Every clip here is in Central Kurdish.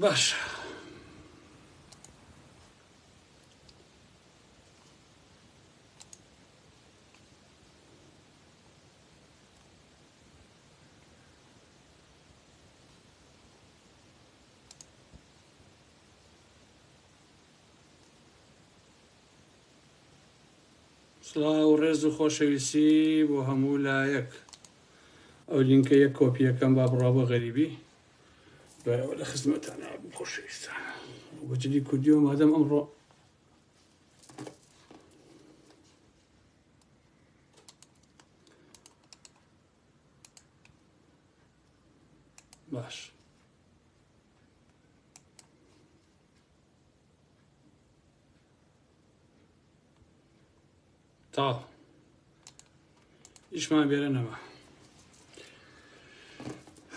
باشە. سڵاو و ڕێز و خۆشەویستی بۆ هەموو لایەک. ئەو لینکە یەک کۆپیەکەم با بڕوا بۆ غەریبی دوای ئەوە لە خزمەتان ئابوو خۆشەویستان بە جلی کوردیەوە مادەم ئەمڕۆ باش تاو ئیشمان بێرە نەما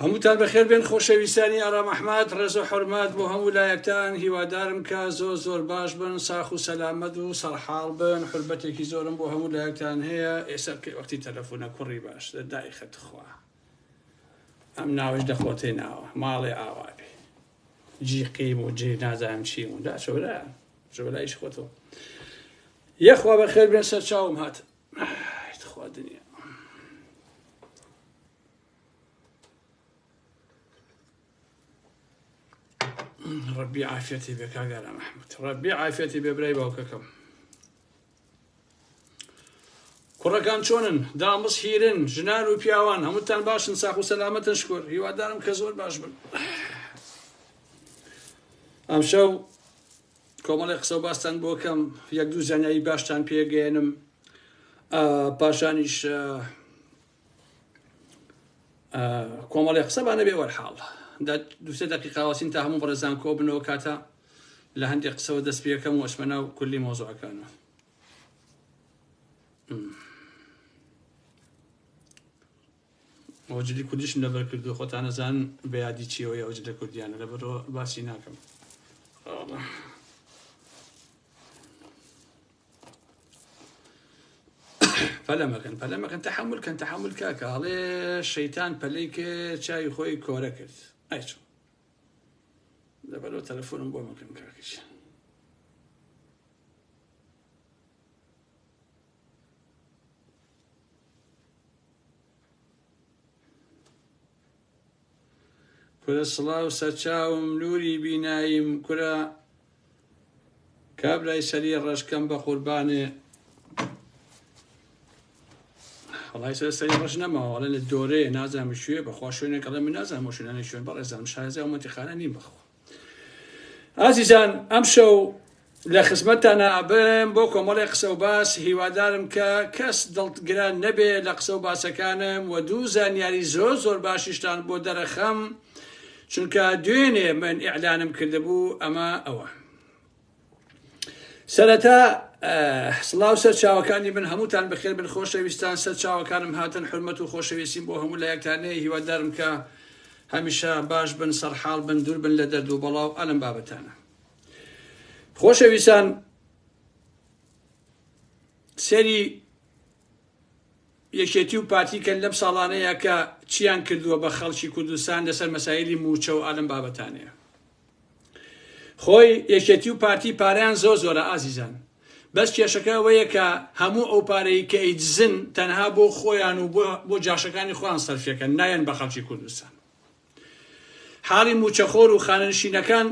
هەمووتان بەخێر بێن خۆشەویستانی ئارام ئەحمد ڕێز و حرمەت بۆ هەموو لایەکتان هیوادارم کە زۆر زۆر باش بن ساخ و سەلامەت و سەرحاڵ بن حربەتێکی زۆرم بۆ هەموو لایەکتان هەیە ئێستا کەی وەختی تەلەفۆنە کوڕی باش لە دایخە تخوا ئەم ناوش دەخۆتێ ناوە ماڵێ ئاوا بێ جی قیم و جی نازانم چیم و دا چۆرە چۆرایش خۆتەوە یەخوا بەخێر بێن سەرچاوم هات تخوا دنیا ڕبی عافەتی بێ کاگارە محمود ڕبی عافەتی بێ برای باوکەکەم کوڕەکان چۆنن دامس هیرن ژنان و پیاوان هەمووتان باشن ساخ و سەلامەتن شکر هیوادارم کە زۆر باش بن ئەمشەو کۆمەڵی قسە و باستان بۆ کەم یەک دوو زانیاری باشتان پێگەێنم پاشانیش کۆمەڵی قسە بانە بێ وەرحاڵ دوسێ دقیقاوەسین تا هەموو بەڕێزان کۆ بنەوە کاتە لە هەندێک قسەوە دەست پێەکەم و ئەچمە ناو کولی مۆزوعەکانەوە ئەوە جلی کوردیشم لەبەر کردو خۆتان ئەزانن بە یادی چیەوەیە ئەو جلە کوردیانە لەبەرەوە باسی ناکەم پەلە مەکەن پەلە مەکەن تەحمل کەن تەحمل کاکە ئەڵێ شەیتان پەلەی کرد چاوی خۆی کۆرە کرد ئەی چۆن لەبەرەوە تەلەفۆنم بۆ مەکەن کاکەش کورە سڵاو سەرچاوم نوری بیناییم کورە کابرای سەری ڕەشکەم بە قوربانێ وڵای سەر سەری ڕەش نەماوە ئەڵێ لە دۆرێ نازانم شوێ بەخوا شوێنێک ئەڵێ من نازانم ئەو شوێنانە شوێن بەڕێزانم شارەزای ئەو مەنتیقانە نیم بەخوا ئازیزان ئەمشەو لە خزمەتتانا ئەبم بۆ کۆمەڵێ قسە و باس هیوادارم کە کەس دڵگران نەبێ لە قسە و باسەکانم و دوو زانیاری زۆر زۆر باشیشتان بۆ دەرەخەم چونکە دوێنێ من ئیعلانم کردبوو ئەمە ئەوە سەرەتا سڵاو سەر چاوەکانی من هەمووتان بەخێر بن خۆشەویستان سەر چاوەکانم هاتن حرمەت و خۆشەویستیم بۆ هەموو لایەکتانەیە هیوادارم کە هەمیشە باش بن سەرحاڵ بن دوور بن لە دەرد و بەڵاو ئەلم بابەتانە خۆشەویستان سەری یەکێتی و پارتی کەن لەم ساڵانەیە کە چیان کردووە بە خەڵکی کوردستان لەسەر مەسایلی موچە و ئالم بابەتانەیە خۆی یەکێتی و پارتی پارەیان زۆر زۆرە ئازیزان بەس کێشەکە ئەوەیە کە هەموو ئەو پارەی کە ئەیدزن تەنها بۆ خۆیان و بۆ جاشەکانی خۆیان سەرفیەکەن نایەن بە خەڵکی کوردستان حاڵی موچەخۆر و خانەنشینەکان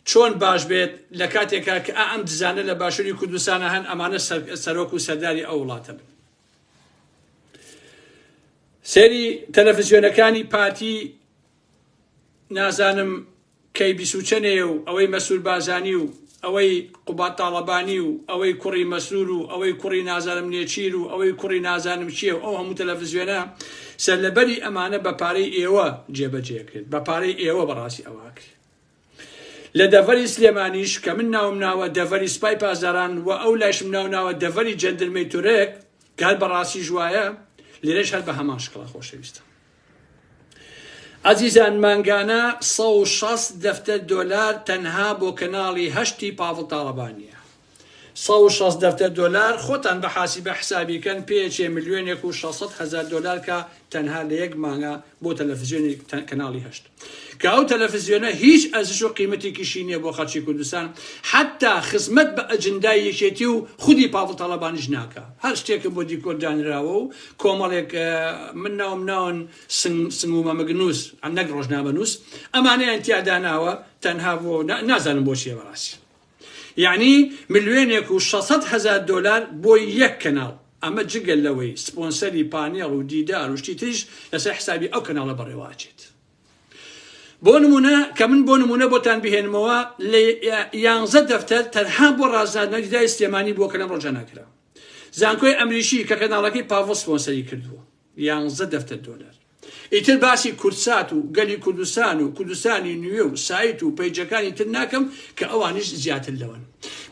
چۆن باش بێت لە کاتێکا کە ئەم دزانە لە باشووری کوردستانە هەن ئەمانە سەرۆک و سەرداری ئەو وڵاتە بن سەیری تەلەفزیۆنەکانی پارتی نازانم کەی بیس و چەنێ و ئەوەی مەسرور بازانی و ئەوەی قوباد تاڵەبانی و ئەوەی کوڕی مەسرور و ئەوەی کوڕی نازانم نێچیر و ئەوەی کوڕی نازانم کێ و ئەو هەموو تەلەفزیۆنە سەرلەبەری ئەمانە بە پارەی ئێوە جێبەجێ کرد بە پارەی ئێوە بەڕاستی ئەوە کرد لە دەڤەری سلێمانیش کە من ناوم ناوە دەڤەری سپای پاسداران و ئەو لایشم ناو ناوە دەڤەری جەندرمەی تورک کە هەر بەڕاستیش وایە لێرەش هەر بە هەمان شکڵە خۆشەویستە ئازیزان مانگانە 160 دەفتەر دۆلار تەنها بۆ کەناڵی هەشتی پاڤڵ تاڵەبانیە. 160 دەفتەر دۆلار، خۆتان بە حاسیبە حسابی کەن پێیەچێ ملیۆنێک و 600 هەزار دۆلار کە تەنها لە یەک مانگا بۆ تەلەفزیۆنی کەناڵی هەشت کە ئەو تەلەفزیۆنە هیچ ئەرزش و قیمەتێکیشی نییە بۆ خەڵکی کوردستان حەتا خزمەت بە ئەجندای یەکێتی و خودی پاڤڵ تاڵەبانیش ناکا هەر شتێکە بۆ دیکۆر دانراوە و کۆمەڵێک من ناوم ناون سنگ سنگ و مەمگنووس نەک ڕۆژنامەنووس ئەمانەیان تیا داناوە تەنها بۆ نازانم بۆ چیە بەڕاستی یەعنی ملیۆنێک و شەسەد هەزار دۆلار بۆ یەک کەناڵ، ئەمە جگە لەوەی سپۆنسەری پانێڵ و دیدار و شتی تریش لەسەر حسابی ئەو کەناڵە بەڕێوە ئەچێت. بۆ نمونە کە من بۆ نمونە بۆتان بهێنمەوە لە یانزە دەفتەر تەنها بۆ ڕازاندنەوەی دیداری سلێمانی بووە کە لەم ڕۆژە نەکرا. زانکۆی ئەمریکی کە کەناڵەکەی پاڤڵ سپۆنسەری کردووە. یانزە دەفتەر دۆلار. ئیتر باسی کوردسات و گەلی کوردستان و کوردستانی نوێ و سایت و پەیجەکانی تر ناکەم کە ئەوانیش زیاتر لەوەن.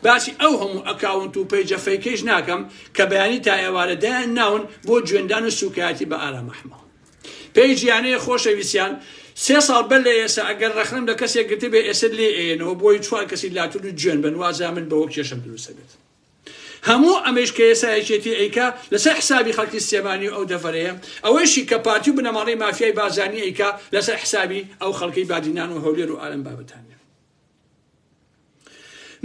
باسی ئەو هەموو ئەکاونت و پەیجە فەیکەیش ناکەم کە بەیانی تا ئێوارە دایان ناون بۆ جوێندان و سوکایەتی بە ئارام ئەحمەوە. پەیجی یانەیە خۆشەویستیان سێ ساڵ بەر لە ئێستا ئەگەر ڕەخنەم لە کەسێک گرتبێ ئێستا لێ ئەیەنەوە بۆی چوار کەسی لاتول و جوێن بن وازا من بەوە کێشەم دروست ئەبێت. هەموو ئەمەیش کە ئێستا یەکێتی ئەیکا لەسەر حسابی خەڵکی سلێمانی و ئەو دەڤەرەیە، ئەوەیشی کە پارتی و بنەماڵەی مافیای بارزانی ئەیکا لەسەر حسابی ئەو خەڵکەی بادینان و هەولێر و ئالەم بابەتانە.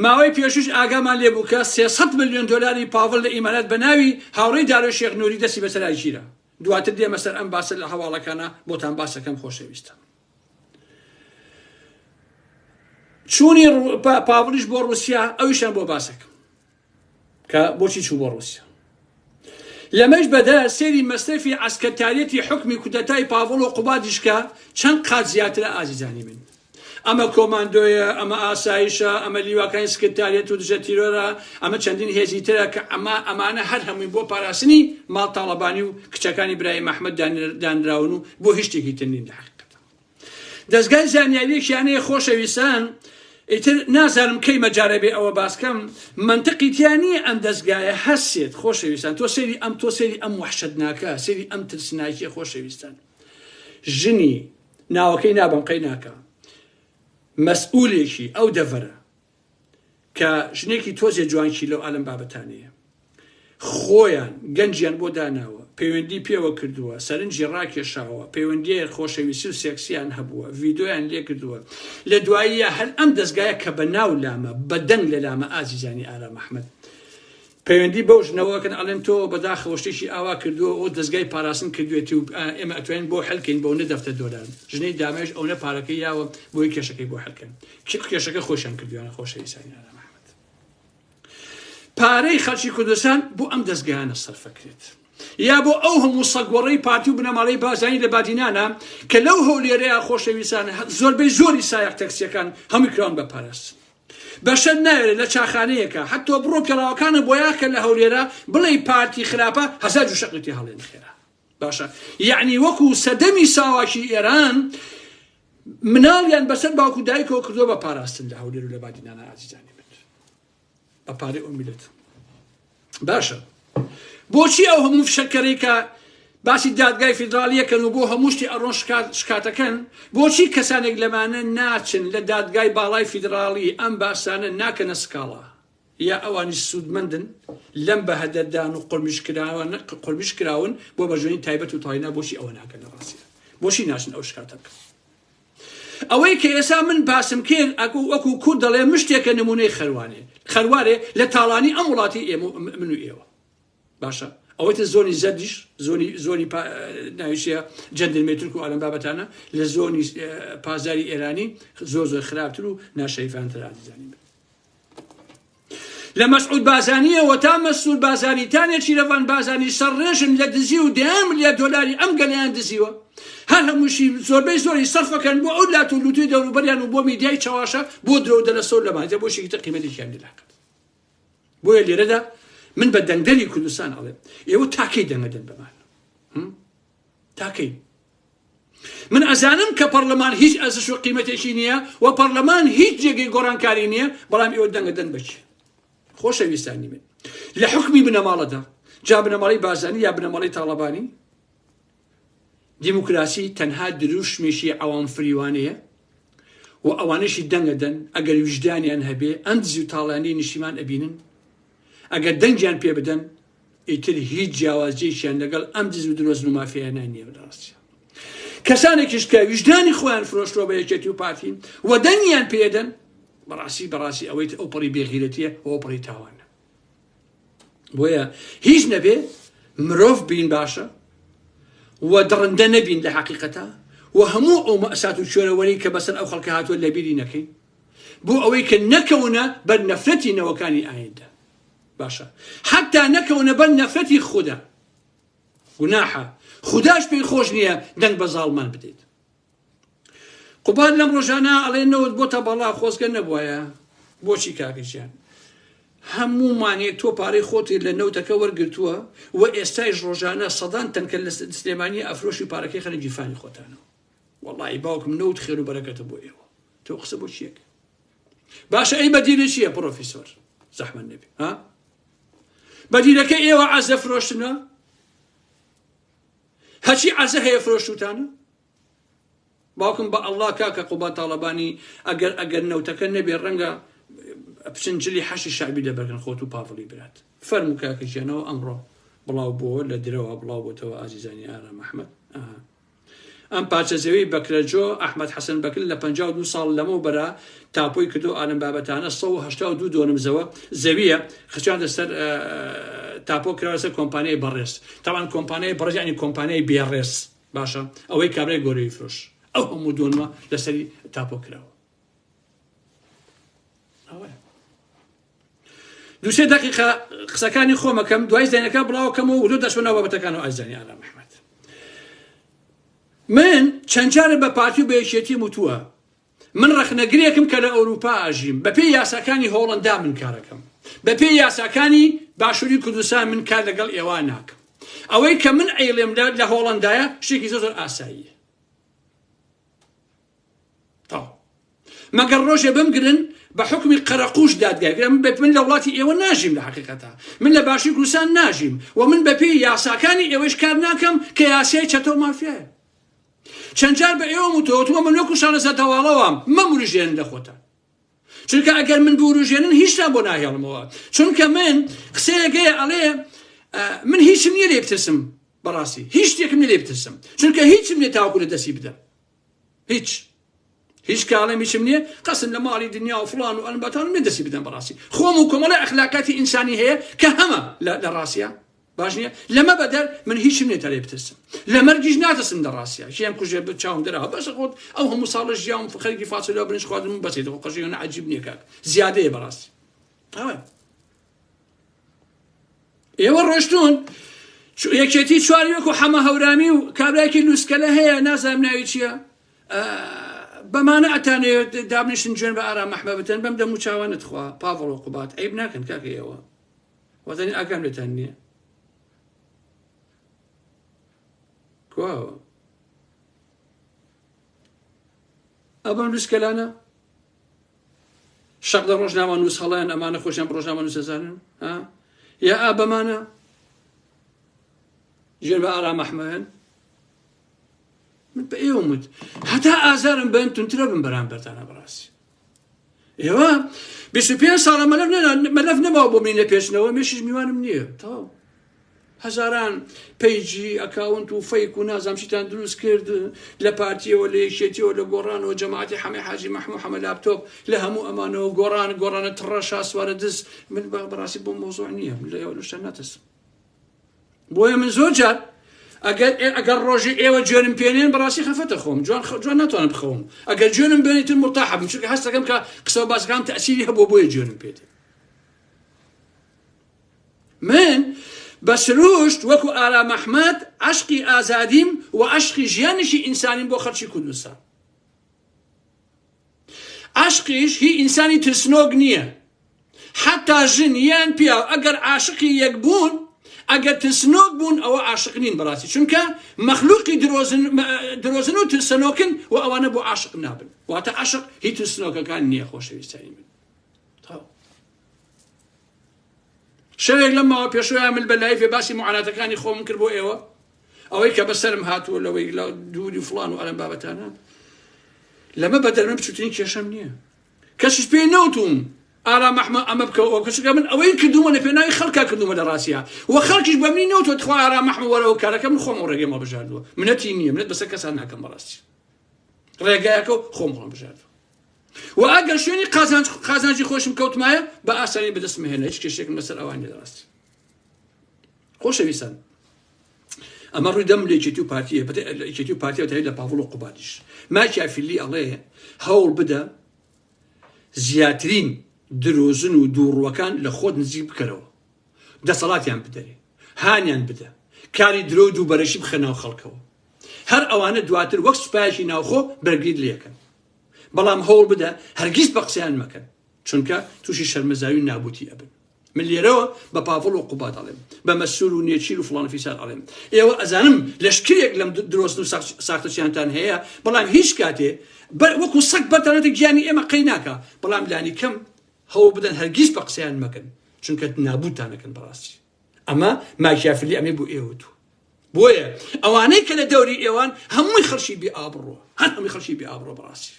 ماوەی پێشووش ئاگامان لێ بوو کە 300 ملیۆن دۆلاری پاڤڵ لە ئیمارات بە ناوی هاوڕێی دارۆی شێخ نوری دەستی بەسەرا گیرا. دواتر دێمە سەر ئەم باسە لە هەواڵەکانا بۆتان باسەکەم خۆشەویستان. چوونی پاڤڵیش بۆ ڕوسیا ئەویشان بۆ باسەکەم کە بۆچی چوو بۆ ڕوسیا لەمەش بەدە سێری مەسرەفی عسکەتاریەتی حکمی کودەتای پاڤڵ و قوبادیشکە چەند قات زیاترە ئازیزانی من ئەمە کۆماندۆیە ئەمە ئاسایشە ئەمە لیواکانی سکرتاریەت و دژە تیرۆرە ئەمە چەندین هێزی ترە کە ئەمە ئەمانە هەر هەمووی بۆ پاراستنی ماڵ تاڵەبانی و کچەکانی برای مەحمەد دانراون و بۆ هیچ شتێکی تر نین لە حەقیقەتدا دەزگای زانیاریەکیان هەیە خۆشەویستان ئیتر نازانم کەی مەجارە بێ ئەوە باسکەم منطقی تیا نییە ئەم دەزگایە هەسێت خۆشەویستان تۆ سەیری ئەم تۆ سەیری ئەم وەحشەتناکە سەیری ئەم ترسناکیە خۆشەویستان ژنی ناوەکەی نابەم قەی ناکا مەسئولێکی ئەو دەڤەرە کە ژنێکی تۆزێ جوانکی لەو ئالەم بابەتانەیە خۆیان گەنجیان بۆ داناوە پەیوەندی پێوە کردووە سەرنجی ڕاکێشاوە پەیوەندیە خۆشەویستی و سێکسیان هەبووە ڤیدۆیان لێکردووە لە دواییە هەر ئەم دەستگایە کە بە ناو لامە بە دەنگ لە لامە ئازیزانی ئارام ئەحمەد پەیوەندی بەو ژنەوە ئەکەن ئەڵێن تۆ بەداخەوە شتێکی ئاوا کردووە ئەو دەزگای پاراستن کردوێتی و ئێمە ئەتوانین بۆ حلکەین بەونە دەفتەر دۆلار ژنەی دامەش ئەونە پارەکەی یاوە بۆی کێشەکەی بۆ حلکەن کێشەکە خۆشیان کردویانە خۆشەویستانی ئارام ئەحمەد پارەی خەڵکی کوردستان بۆ ئەم دەزگایانە سەرفەکرێت یا بۆ ئەو هەموو سەگوەڕەی پارتی و بنەماڵەی بازانی لە بادینانە کە لەو هەولێرەیە خۆشەویستان زۆربەی زۆری سایەق تەکسیەکان هەمووی کراون بە پاراستن بەشەر ناوێرێ لە چاخانەیەکا حەتۆ بڕۆ پێڵاوەکانە بۆیاخکە لە هەولێرا بڵێی پارتی خراپە هەزار جوو شەقی تێ هەڵێن خێرا باشە یەعنی وەکو سەدەمی ساواکی ئێران مناڵیان بەسەر باوک و دایکەوە کردووە بە پاراستن لە هەولێر و لە بادینانە ئازیزانی من بە پارەی ئەو میلەت باشە بۆچی ئەو هەموو فشەکەرەی کە باسی دادگای فیدراڵیەکەن و بۆ هەموو شتی ئەڕۆن شکاتەکەن بۆچی کەسانێک لەمانە ناچن لە دادگای باڵای فیدراڵی ئەم باسانە ناکەنە سکاڵا یا ئەوانیش سوودمەندن لەم بەهەدەردان و قورمیش کراون بۆ بەژێنی تایبەت و تاینا بۆچی ئەوە ناکەن لە ڕاستیدا بۆچی ناچن ئەو شکاتە بکەن ئەوەی کە ئێسا من باسم کرد ئەکو وەکو کورد دەڵێ مشتێکە نمونەی خەروانێ خەروارێ لە تاڵانی ئەم وڵاتی ئێمە من و ئێوە باشە ئەوەی تر زۆنی زەردیش زۆنی زۆنی ناویشیە جەندرمەی تورک و ئالەم بابەتانە لە زۆنی پاسداری ئێرانی زۆر زۆر خراپتر و ناشەریفانتر ئازیزانی من لە مەسعود بازانیەوە تا مەسرور بازانی تا نێچیرەڤان بازانی سەرڕێژن لە دزی و دەیان ملیار دۆلاری ئەم گەلەیان دزیوە هەر هەمووشی زۆربەی زۆری سەرفەکەن بۆ ئەو لات و لوتوی دەوروبەریان و بۆ میدیای چەواشە بۆ درۆ و دەلەسە و لەمانە بۆ شتێکی تر قیمەتێکیان نیە لە حەقیقەت بۆیە لێرەدا من بە دەنگدەری کوردستان ئەڵێم ئێوە تاکەی دەنگەدەن بەمان تاکەی من ئەزانم کە پەڕلەمان هیچ ئەرزش و قیمەتێکی نییە و پەڕلەمان هیچ جێگەی گۆڕانکاری نییە، بەڵام ئێوە دەنگە دەن بە کێ؟ خۆشەویستانی من لە حوکمی بنەماڵەدا، جا بنەماڵەی بارزانی یا بنەماڵەی تاڵەبانی، دیموکراسی تەنها دروشمێکی عەوام فریوانەیە و ئەوانەشی دەنگە دەن ئەگەر ویژدانیان هەبێ ئەم دزی و تاڵانی نیشتیمان ئەبینن. ئەگەر دەنگیان پێ بدەن ئیتر هیچ جیاوازیەکیان لەگەڵ ئەم دز و درۆزن و مافیایانە نییە بەڕاستی کەسانێکیش کە ویژدانی خۆیان فرۆشتووە بە یەکێتی و پارتی و دەنگیان پێدەن بەڕاستی بەڕاستی ئەوەی ئەو پەڕی بێغیرەتیە ئەو پەڕی تاوانە بۆیە هیچ نەبێ مرۆڤ بین باشە و دڕندە نەبین لە حقیقەتە و هەموو ئەو مەسات و کوێرەوەری کە بەسەر ئەو خەڵکە هاتووە لەبیری نەکەین بۆ ئەوەی کە نەکەونە بەر نەفرەتی نەوەکانی ئایندە باشە حتا نەکەونە بەر نەفرەتی خودا گوناحە خوداش پێی خۆش نییە دەنگ بە زاڵمان بدەیت قوباد لەم ڕۆژانە ئەڵێ نەوت بۆتە بەڵا خۆزگە نەبوایە بۆچی کاکە گیان هەموومانێ تۆ پارەی خۆتی لە نەوتەکە وەرگتووە و ئێستایش ڕۆژانە سەدان تەنکە لە سلێمانی ئەفرۆشی پارەکەی خەنە گیرفانی خۆتانەوە وەڵی باوکم نەوت خێر و بەرەکەتە بۆ ئێوە تۆ قسە بۆ چیەک باشە ئەی بەدیلە چییە پرۆفیسۆر زەحمەت نەبی ها بەدیلەکە ئێوە عەزە فرۆشتنە هەرچی عەزە هەیە فرۆشتوتانە باوکم بە ئەڵڵا کاکە قوباد تاڵەبانی ئەگەر ئەگەر نەوتەکە نەبێ ڕەنگە بچن جلی حەشی شەعبی لەبەرکەن خۆت و پاڤڵی برات فەرموو کاکە گیانەوە ئەمڕۆ بڵاو بۆوە لە درەوە بڵاو بۆتەوە ئازیزانی ئارام ئەحمەد ئەها ئەم پارچە زەوی بەکرەجۆ ئەحمەد حەسەن بەکر لە 52 ساڵ لەمەو بەرا تاپۆی کردو ئالم بابەتانە 182 دۆنم زەوە زەویە خچان لەسەر تاپۆ کراوە سەر کۆمپانیای بەڕێز تاوان کۆمپانیای بەڕێز یعنی کۆمپانیای بێڕێز باشە ئەوەی کابرای گۆرەوی فرۆش ئەو هەموو دۆنمە لەسەری تاپۆ کراوە دوسێ دقیقە قسەکانی خۆمەکەم دوای زێنەکە بڵاوکەمەوە و دەچمە ناو بابەتەکان و ئازیزانی ئارام ئەحمەد من چەند جارە بە پارتی و بە یەکێتی وتووە من ڕەخنەگرێکم کە لە ئەوروپا ئەژیم بەپێی یاساکانی هۆڵندا من کارەکەم بەپێی یاساکانی باشووری کوردستان من کار لەگەڵ ئێوە ناکەم ئەوەی کە من ئەیڵێم لە هۆڵندایە شتێکی زۆر زۆر ئاساییە تەواو مەگەر ڕۆژێ بمگرن بە حکمی قەرەقوش دادگای بکەن من من لە وڵاتی ئێوە ناژیم لە حقیقەتە من لە باشی کوردستان ناژیم و من بەپێی یاساکانی ئێوەش کار ناکەم کە یاسای چەتە و مافیایە چەند جار بە ئێوەم وتووە وتومە من وەکو شانەزا دەواڵەوام مەمورژێنن لە خۆتان چونکە ئەگەر من بوروژێنن هیچتان بۆ ناهێڵمەوە چونکە من قسەیەکەیە ئەڵێ من هیچم نییە لێ بترسم بەڕاستی هیچ شتێکم نییە لێ بترسم چونکە هیچم نییە تاوەکو لە دەستی بدەم هیچ هیچ کاڵێم هیچم نییە قەسم لە ماڵی دنیا و فڵان و ئەلم بەتانم نییە دەستی بدەم بەڕاستی خۆم و کۆمەڵی ئەخلاقاتی ئینسانی هەیە کە هەمە لە ڕاستە باش نییە لەمە بەدەر من هیچم نییە تا لێ بترسم لە مەرگیش ناترسم لە ڕاستە ژیان کوژێ بە چاوم دەرەوە بەسە خۆت ئەو هەموو ساڵە ژیاوم خەریکی فاسۆلیا برنج خواردن بەسێت خۆ قەژی عجیب نییە کاک زیادەیە بەڕاستی ئەوە ئێوە ڕۆشتون یەکێتی چواری وەکو حەمە هەورامی و کابراکی لوسکەلە هەیە نازانم ناوی چییە بەمانە ئەتانەوێت دابنیشن جوێن بە ئارام ئەحمە بتەن بەم دەم و چاوانت خوا پاڤڵ و قوبات عیب ناکەن کاکە ئێوە وەزانی ئاگام لێتان نییە کواوە ئەبم لوسکەلانە شەق لە ڕۆژنامەنووس هەڵەیان ئەمانە خۆشیان بە ڕۆژنامەنووس دەزانن ها یا ئا بەمانە ژێر بە ئارام ئەحمەن من بە ئێوەم وت هەتا ئازارم بن تونترە بم بەرامبەرتانە بەڕاستی ئێوە 25 ساڵە مەلەف مەلەف نەماوە بۆ منی لە پێچنەوە مێشیش میوانم نییە تەواو هەزاران پەیجی ئەکاونت و فەیک و نازانم چیتان دروست کرد لە پارتیەوە لە یەکێتیەوە لە گۆڕانەوە جەماعەتی حەمەی حاجی مەحموو حەمە لاپتۆپ لە هەموو ئەمانەوە گۆڕان گۆڕانە تڕە شاسوارە دز من بەڕاستی بۆم مۆزوع نییە من لە ئێوە لە شتە ناترسم بۆیە من زۆر جار ئەگەر ئەگەر ڕۆژی ئێوە جوێنم پێنێن بەڕاستی خەفەتە خۆم جوان جوان ناتوانم بخەوم ئەگەر جوێنم بێنیتر مرتاحە بم چونکە هەستەکەم کە قسە و باسەکان تەئسیری هەبووە بۆیە جوێنم پێدێ من بە سروشت وەکو ئارام ئەحمەد عەشقی ئازادیم و عەشقی ژیانێکی ئینسانیم بۆ خەڵکی کوردستان. عەشقیش هی ئینسانی ترسنۆک نییە. حتا ژن یان پیاو ئەگەر عاشقی یەک بوون ئەگەر ترسنۆک بوون ئەوە عاشق نین بەڕاستی چونکە مەخلوقی درۆزن درۆزن و ترسنۆکن و ئەوانە بۆ عاشق نابن واتە عاشق هی ترسنۆکەکان نییە خۆشەویستانی من شەوێک لەم ماوە پێشوەیە من بە لایڤێ باسی معاناتەکانی خۆم کرد بۆ ئێوە ئەوەی کە بەسەرم هاتووە لەوەی لە دووری فلان و ئەلم بابەتانە لەمە بەدەر من بچووترین کێشەم نییە کەسیش پێی نەوتوم. ئارام ئەحمە ئەمە بکە ئەوە بکە چونکە من ئەوەی کردوومە لە پێناوی خەڵکا کردوومە لە ڕاستیا و خەڵکیش بە منی نەوتوە تخوا ئارام ئەحمە وەرە ئەو کارەکە من خۆم ئەو ڕێگەیم هەڵبژاردووە منەتی نییە منەت بەسەر کەسان ناکەم بەڕاستی ڕێگایەکە و خۆم هەڵبژاردووە و ئەگەر شوێنی قازانج قازانجی خۆشم کەوتمایە بە ئاسانی بەدەستم هێنا هیچ کێشێکم لەسەر ئەوان نیە لە ڕاستی خۆشەویستان ئەمە ڕووی دەم لە یەکێتی و پارتیە یەکێتی و پارتیە تای لە پاڤڵ و قوبادیش ماکیافیلی ئەڵێ هەوڵ بدە زیاترین درۆزن و دووڕوەکان لە خۆت نزیک بکەرەوە دەسەڵاتیان بدەرێ هانیان بدە کاری درۆ و دووبەرەشی بخە ناو خەڵکەوە هەر ئەوانە دواتر وەک سوپایەکی ناوخۆ بەرگریت لێکەن بەڵام هەوڵ بدە هەرگیز بە قسەیان مەکەن چونکە تووشی شەرمەزاری و نابوتی ئەبن من لێرەوە بە پاڤڵ و قوباد ئەڵێم بە مەسرور و نێچیر و فڵان و فیسار ئەڵێم ئێوە ئەزانم لەشکرێک لەم درۆزن و ساختەچیانتان هەیە بەڵام هیچ کاتێ وەکو سەگ بەتەنەتە گیانی ئێمە قەی ناکا بەڵام لانی کەم هەوڵ بدەن هەرگیز بە قسەیان مەکەن چونکە نابوتانەکەن بەڕاستی ئەمە ماکیافلی ئەمەی بۆ ئێوە تو بۆیە ئەوانەی کە لە دەوری ئێوان هەمووی خەڵکی بێ ئابڕووە هەر هەمووی خەڵکی بێ ئابڕووە بەڕاستی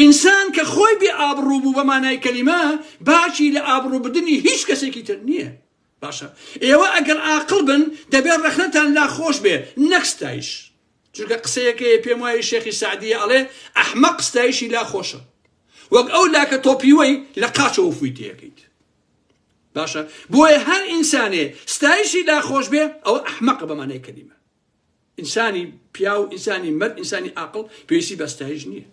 ئینسان کە خۆی بێ ئابڕوو بوو بە مانای کەلیمە باکی لە ئابڕووبردنی هیچ کەسێکی تر نییە باشە ئێوە ئەگەر ئاقڵ بن دەبێت ڕەخنەتان لا خۆش بێ نەک ستایش چونکە قسەیەکەیە پێم وایە شێخی سعدیە ئەڵێ ئەحمەق ستایشی لا خۆشە وەک ئەو لاکە تۆپیوەی لە قاچەوە فووی تێکەیت باشە بۆیە هەر ئینسانێ ستایشی لا خۆش بێ ئەوە ئەحمەقە بە مانای کەلیمە ئینسانی پیاو ئینسانی مەرد ئینسانی ئاقڵ پێویستی بە ستایش نییە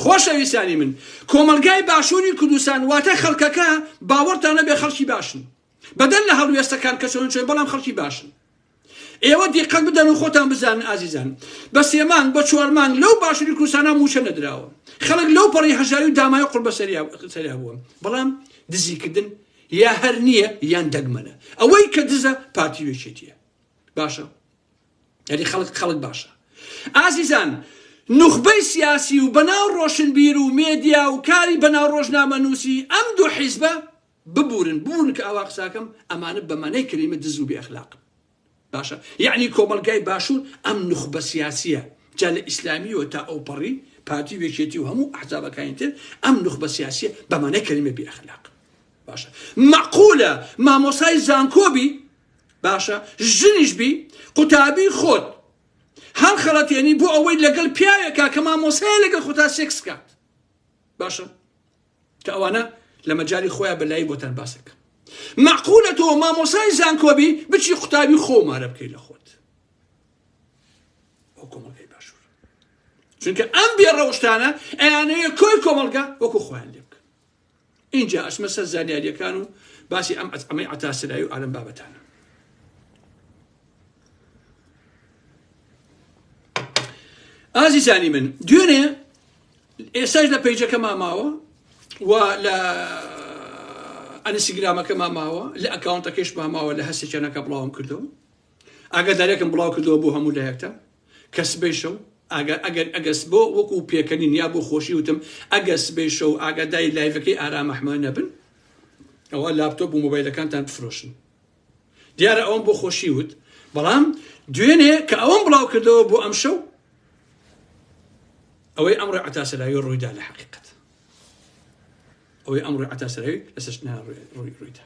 خۆشەویستانی من کۆمەلگای باشووری کوردستان واتە خەڵکەکە باوەڕتان نەبێ خەڵکی باشن بەدەر لە هەڵوێستەکان کە چۆن چۆن بەڵام خەڵکی باشن ئێوە دیقەت بدەن و خۆتان بزانن ئازیزان بە سێ مانگ بە چوار مانگ لەو باشووری کوردستانە مووچە نەدراوە خەڵک لەو پەڕی هەژاری و دامای قوڕ بەسەریا بووە بەڵام دزیکردن یا هەر نییە یان دەگمەنە ئەوەی کە دزە پارتی وێچێتیە باشە یعنی خەڵک خەڵک باشە ئازیزان نوخبەی سیاسی و بەناو ڕۆشنبیر و مێدیا و کاری بەناو ڕۆژنامەنووسی ئەم دوو حیزبە ببورن ببورن کە ئاوا قساکەم ئەمانە بەمانەی کەلیمە دز و بێ ئەخلاقن باشە یعنی کۆمەڵگای باشوور ئەم نوخبە سیاسیە جا لە ئیسلامیەوە تا ئەوپەڕی پارتی و یەکێتی و هەموو ئەحزابەکانی تر ئەم نوخبە سیاسیە بەمانەی کەلیمە بێ ئەخلاق باشە مەعقولە مامۆسای زانکۆ بی باشە ژنیش بی قوتابی خۆت هەڵخەڵەتێنی بۆ ئەوەی لەگەڵ پیاوێکا کە مامۆسایە لەگەڵ خۆتا سێکس کات باشە کە ئەوانە لە مەجای خۆیان بەلایی بۆتان باسەکە معقولە تۆ مامۆسای زانکۆبی بچی قوتابی خۆ مارە بکەی لە خۆت ئەو کۆمەڵگای باشوور چونکە ئەم بێ ڕەوشتانە ئەیانەوێ کۆی کۆمەڵگا وەکو خۆیان لێ بکەن ئینجا ئەچمە سەر زانیاریەکان و باسی ئەم ئەمەی عەتا سرایی و ئالەم بابەتانە ئازیزانی من دوێنێ ئێستاش لە page ەکە ماوە و لە ئەنسیگرامەکە ماوە لە account ەکەش ماوە لە هەستێکیانەکە بڵاوم کردەوە ئاگاداریەکم بڵاو کردەوە بۆ هەموو لایەکتان کە سبەی شەو ئاگا ئەگەر ئەگەر بۆ وەکو پێکەنین یا بۆ خۆشی وتم ئەگەر سبەی شەو ئاگاداری live ەکەی ئارام ئەحمە نەبن ئەوە لاپتۆپ و مۆبایلەکانتان بفرۆشن دیارە ئەوم بۆ خۆشی وت بەڵام دوێنێ کە ئەوم بڵاو کردەوە بۆ ئەم شەو ئەوەی ئەمڕۆ عەتاسەلاوی ڕوویدا لە حقیقت ئەوەی ئەمڕۆی عەتا سەراوی لەسەر ڕووی ڕوویدا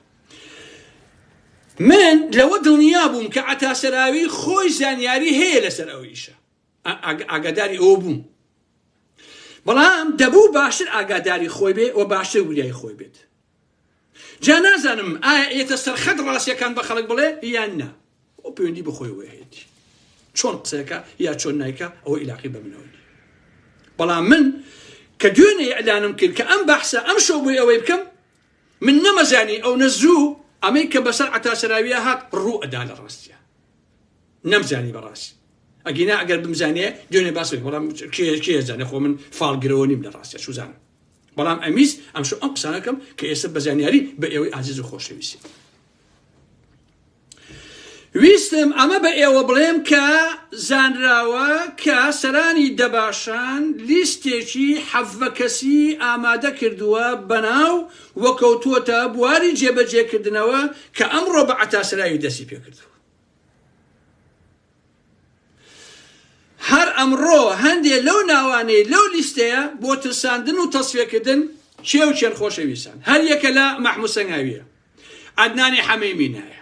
من لەوە دڵنیا بووم کە عەتا سەراوی خۆی زانیاری هەیە لەسەر ئەو ئیشە ئاگاداری ئەوە بووم بەڵام دەبوو باشتر ئاگاداری خۆی بێ و باشتر وریای خۆی بێت جا نازانم ئایا ئێتە سەرخەت ڕاستیەکان بە خەڵک بڵێ یان نا ئەو پەیوەندی بە خۆیەوە هەیەتی چۆن قسەکە یا چۆن نایکا ئەوە ئیلاقی بە منەوە نیە بەڵام من کە دوێنێ ئیعلانم کرد کە ئەم بەحسە ئەم شەو بۆی ئەوەی بکەم من نەمەزانی ئەو نە زوو ئەمەی کە بەسەر عەتا سەراویە هات ڕوو ئەدا لە ڕاستیە نەمزانی بەڕاستی ئەگینا ئەگەر بمزانێ دوێنێ باس بەڵام کێ کێ زانێ خۆ من فاڵگرەوە نیم لە ڕاستە چوزانم بەڵام ئەمیز ئەمشەو ئەم قسانەکەم کە ئێستا بە زانیاری بە ئێوەی ئازیز و خۆشەویستی ویستم ئەمە بە ئێوە بڵێم کە زانراوە کە سەرانی دەباشان لیستێکی 17 کەسی ئامادە کردووە بەناو و کەوتووەتە بواری جێبەجێکردنەوە کە ئەمڕۆ بە عەتاسراوی دەستی پێکردووە. هەر ئەمڕۆ هەندێ لەو ناوانەی لەو لیستەیە بۆ ترساندن و تەسفیەکردن کێ و کێن خۆشەویستان؟ هەر یەکە لە مەحمود سەنگاویە، عەدنانی حەمەی مینایە،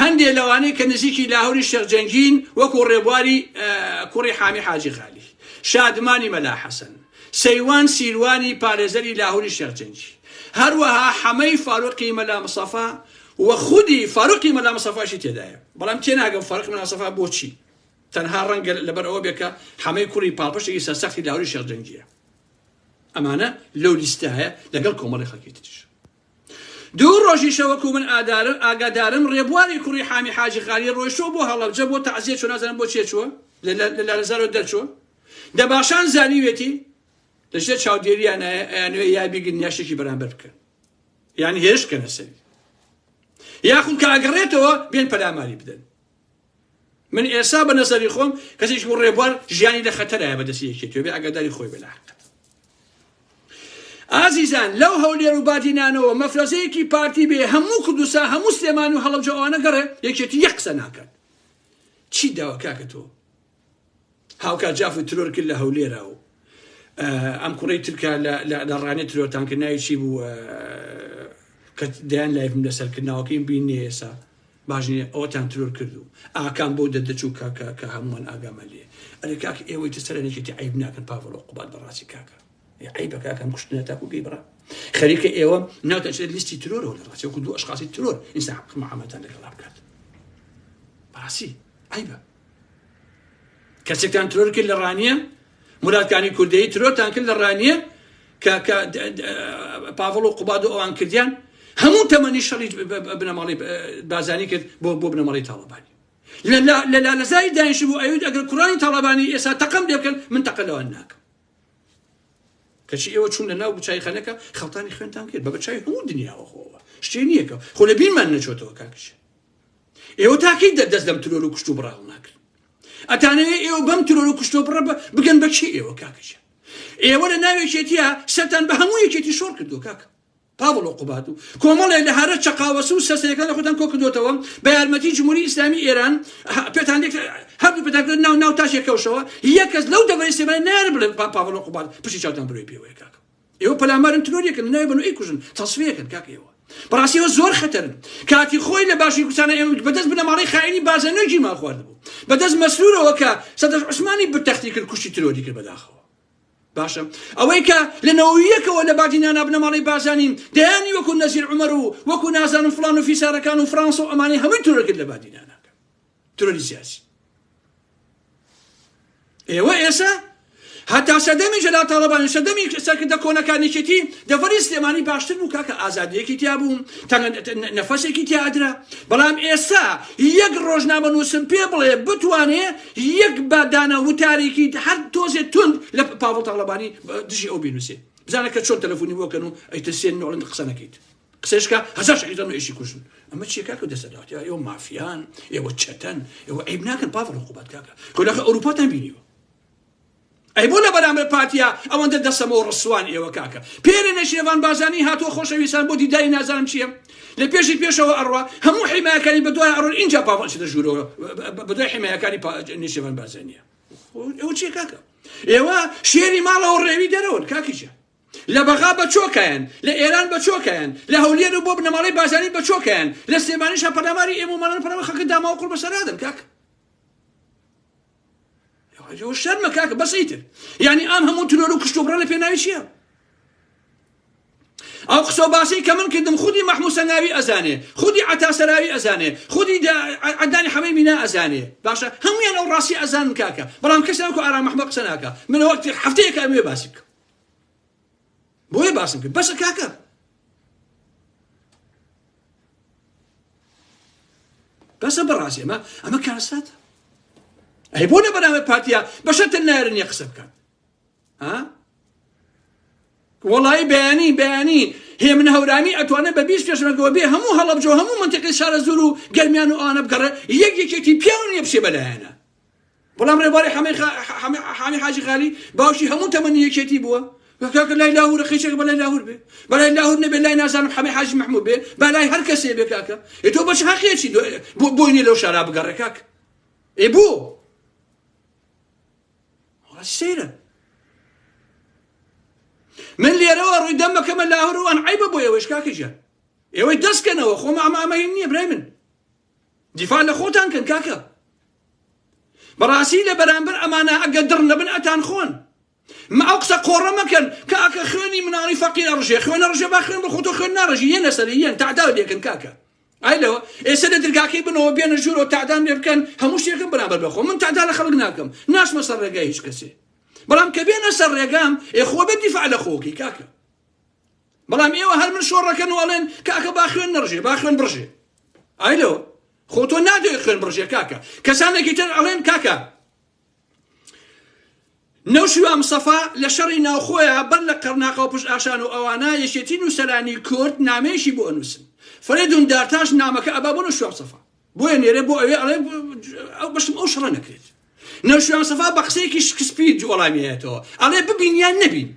هەندێ لەوانەی کە نزیکی لاهوری شێخ جەنگین وەکو ڕێبواری کوڕی حامی حاجی غالی، شادمانی مەلا حەسەن، سەیوان سیروانی پارێزەری لاهوری شێخ جەنگی، هەروەها حەمەی فاروقی مەلا مستەفا و خودی فاروقی مەلا مستەفاشی تێدایە. بەڵام تێناگەم فاروقی مەلا مستەفا بۆچی؟ تەنها ڕەنگە لەبەر ئەوە بێ کە حەمەی کوڕی پاڵپشتێکی سەرسەختی لاهوری شێخ جەنگییە. ئەمانە لەو لیستایە لەگەڵ کۆمەڵی خەڵکی تریش. دوو ڕۆژیشە وەکو من ئادارم ئاگادارم ڕێبواری کوڕی حامی حاجی غالی ڕۆیشتووە بۆ هەڵەبجە بۆ تەعزیە چووە نازانم بۆ چێ چووە لە لالەزارەوە دەرچووە دەباشان زانیوێتی لە ژێر چاودێریانایە ئەیانەوێ یا بیگرن یا شتێکی بەرامبەر بکەن یعنی هێرش بکەنە سەری یاخود کە ئەگەڕێتەوە بێن پەلاماری بدەن. من ئێسا بە نەزەری خۆم کەسێکی بۆ ڕێبوار ژیانی لە خەتەرایە بە دەستی یەکێتیەوە بێ ئاگاداری خۆی بێ لە حەقیقەت. ئازیزان لەو هەولێر و بادینانەوە مەفرەزەیەکی پارتی بێ هەموو کوردستان هەموو سلێمانی و هەڵەبجە ئەوانە گەڕێ یەکێتی یەک قسە ناکات. چی داوە کاکە تۆ؟ هاوکات جافی ترۆر کرد لە هەولێرا و ئەم کوڕەی ترکە لە ڕانیە ترۆرتان کرد ناوی چی بوو کە دەیان لایڤم لەسەر کرد ناوەکەیم بین نییە ئێسا باش نییە ئەوەتان ترۆر کرد و ئاکام بۆ دەردەچوو کە کە کە هەمووان ئاگامان لێ ئەرێ کاک ئێوەی تر سەرەنێکێتی عیب ناکەن پاڤڵ و قوباد بەڕاستی کاکە عیبە کاکە ئەم کوشتنە تاکو گەی بڕا خەریکە ئێوە ناوتان چێت لیستی ترۆرەوە لە ڕاستی وەکو دوو ئەشخاصی ترۆر ئینسان معامەتان لەگەڵا بکات بەڕاستی عیبە کەسێکتان ترۆر کرد لە ڕانیە مرادکانی کوردەیی ترۆرتان کرد لە ڕانیە کە کە پاڤڵ و قوباد و ئەوان کردیان هەموو تەمەنی شەڕی بنەماڵی بازانی کرد بۆ بۆ بنەماڵی تاڵەبانی لە لالەزاری دانیش بوو ئەوید ئەگەر کوڕانی تاڵەبانی ئێستا تەقەم لێ بکەن من تەقە لەوان ناکەم کەچی ئێوە چوون لە ناو چایخانەکە خەڵتانی خوێنتان کرد بە بەچوی هەموو دنیاوە خۆوە شتێ نییە کە خۆ لە بیرمان نەچۆتەوە کاکشێ ئێوە تاکەی دەست لەم ترۆر و کوشت و بڕە هەڵناگرن؟ ئەتانەوێ ئێوە بەم ترۆر و کوشت و بڕە بگەن بە چی ئێوە کاکە گیان؟ ئێوە لە ناو یەکێتیە سەرتان بە هەموو یەکێتی شۆڕ کردووە کاکە پاڤڵ و قوباد و کۆمەڵێ لە هەرە چەقاوەس و سەرسەریەکان لە خۆتان کۆ کردوێتەوە بە یارمەتی جمهوری ئیسلامی ئێران پێتان لێک هەردوو پێتان کرد ناو ناو تاشێک کەوشەوە یەک کەس لەو دەڤەری سلێمانی نایەرێ بڵێ پاڤڵ و قوباد پشتی چاوتان برۆی پێوەیە کاکە ئێوە پەلامارن ترۆریەکەن لەناوی بەن و ئەیکوژن تەسفیەکەن کاکە ئێوە بەڕاستی ئێوە زۆر خەتەرن کاتی خۆی لە باشی کوردستانە ئێمە بەدەست بنەماڵەی خائینی بارزانیەوە گیرمان خواردبوو بەدەست مەسرورەوە کە سەدەش عوسمانی بتەختی کرد کوشتی ترۆری کرد بەداخەوە باشە ئەوەی کە لە نەوەیەکەوە لە بادینانا بنەماڵەی بارزانی دەیانی وەکو نەزیر عومەر و وەکو نازانم فڵان و فیسارەکان و فرانسە و ئەمانەی هەمووی ترۆر کرد لە بادینانا ترۆری سیاسی ئێوە ئێسا هەتا سەردەمی جەلال تاڵەبانی سەردەمی سەرکردە کۆنەکان یەکێتی دەڤەری سلێمانی باشتر بوو کاکە ئازادیەکی تیا بوو نەفەسێکی تیا ئەدرا بەڵام ئێستا یەک ڕۆژنامە نووسم پێ بڵێ بتوانێ یەک بادانە وتارێکی هەر تۆزێ تند لە پاڤڵ تاڵەبانی دژی ئەو بینوسێ بزانە کە چۆن تەلەفۆنی بۆکەن و ئەیترسێن نۆڵن قسە نەکەیت قسەش کە هەزار شەهیدان و ئێشی کوژن ئەمە چیە کاکە دەسەلات یا ئێوە مافیان ئێوە چەتەن ئێوە عیب ناکەن پاڤڵ عقوبات کاکە خۆ لەخە ئەوروپاتان بینیوە ئەی بۆ لە بەرامبەر پارتیا ئەوەندە دەسەمەوە ڕسوان ئێوە کاکە پێرێ نەشێوان بازانی هاتووە خۆشەویستان بۆ دیداری نازانم چییە لە پێشی پێشەوە ئەڕوا هەموو حیمایەکانی بەدوای ئەڕۆن ئینجا پاڤڵ چێتە ژوورەوە بەدوای حیمایەکانی نێچیرڤان بارزانیە ئەوە چیە کاکە ئێوە شێری ماڵەوە ڕێوی دەرەوەن کاکیشە لە بەغا بە چۆکایان، لە ئێران بە چۆکایان، لە هەولێر و بۆ بنەماڵەی بارزانی بە چۆکایان، لە سلێمانیشا پەلاماری ئێمە و ماڵان پەلامار خەڵکی داماو قوڕ بەسەرادەن کاکە. ئەوە شەرمە کاکە بەس ئیتر. یعنی ئەم هەموو ترۆر و کوشت و بڕە لە پێناوی چییە؟ ئەو قسە و باسەی کە من کردم خودی مەحموود سەنگاوی ئەزانێ خودی عەتا سەراوی ئەزانێ خودی عەدنانی حەمەی مینا ئەزانێ باشە هەمویان ئەو ڕاستی ئەزانن کاکە بەڵام کەس وەکو ئارام ئەحمەد قسە ناکا من وەختی هەفتەیەکە ئەمەوێ باسی بکەم بۆیە باسم کرد بەسە کاکە بەسە بەڕاستی ئەمە ئەمە کارەساتە ئەی بۆ لە بەرامبەر پارتیا بەشەتە نایەرن نیە قسە بکات ها وەڵایی بەیانی بەیانی هێمن هەورامی ئەتوانێت بە 20 پێشمەرگەوە بێ هەموو هەڵەبجە و هەموو منتیقی شارەزوور و گەرمیان و ئەوانە بگەڕێ یەک یەکێتی پیاو نییە بچێ بەلایەنە بەڵام ڕێبواری حەمەی حامی حاجی خالی باوکی هەموو تەمەنی یەکێتی بووە کاکە لای لاهور قیچێک بەلای لاهور بێ بەلای لاهور نەبێ لای نازانم حەمەی حاجی محمود بێ بەلای هەر کەسێ بێ کاکە ئێ تۆ بەچ حەقێکی بۆی نیە لەو شارا بگەڕێ کاک ئێ بۆ سەیرە. من لێرەوە ڕووی دەم بەکەمە لاهور و ئەن عیبە بۆ ئێوەش کاکە گیان ئێوەی دەستکەنەوە خۆم ئەمە ئەمە هین نییە برای من دیفاع لە خۆتان کەن کاکە بەڕاستی لە بەرامبەر ئەمانە ئەگە دڕ نەبن ئەتان خۆن مە ئەو قسە قۆڕە مەکەن کاکە خوێنی مناڵی فەقیر ئەڕژێ خوێن ئەڕژێ با خوێن بخۆ تۆ خوێن ناڕژی یەنە سەری یەن تەعدا لێکن کاکە ئای لەوە ئێستا لە درگاکەی بنەوە بێنە ژوورەوە تەعدام لێ بکەن هەموو شتێکم بەرامبەر بەخۆ من تەعدا لە خەڵک ناکەم ناچمە سەر ڕێگای هیچ کەسێ بەڵام کە بێنە سەر ڕێگام ئێ خۆ بێ دیفاع لە خۆکەی کاکە بەڵام ئێوە هەر من شۆڕەکەن و ئەڵێن کاکە با خوێن نەڕژێ با خوێن بڕژێ ئای لەوە خۆ تۆ نادەوێت خوێن بڕژێ کاکە کەسانێکی تر ئەڵێن کاکە نەوشیروان مستەفا لە شەڕی ناوخۆیا بەر لە قەرناقە و پشتئاشان و ئەوانە یەکێتی نووسەرانی کورد نامەیەکی بۆ ئەنووسن. فەرەیدون دارتاش نامەکە ئەبا بۆ نەوشیروان مستەفا. بۆیە نێرێ بۆ ئەوێ ئەڵێ ئەو بەشم ئەو شەڕە نەکرێت. نەوشیروان مستەفا بە قسەیەکی شکسپیر وەڵامی ئەیەتەوە. ئەڵێ ببین یان نەبین.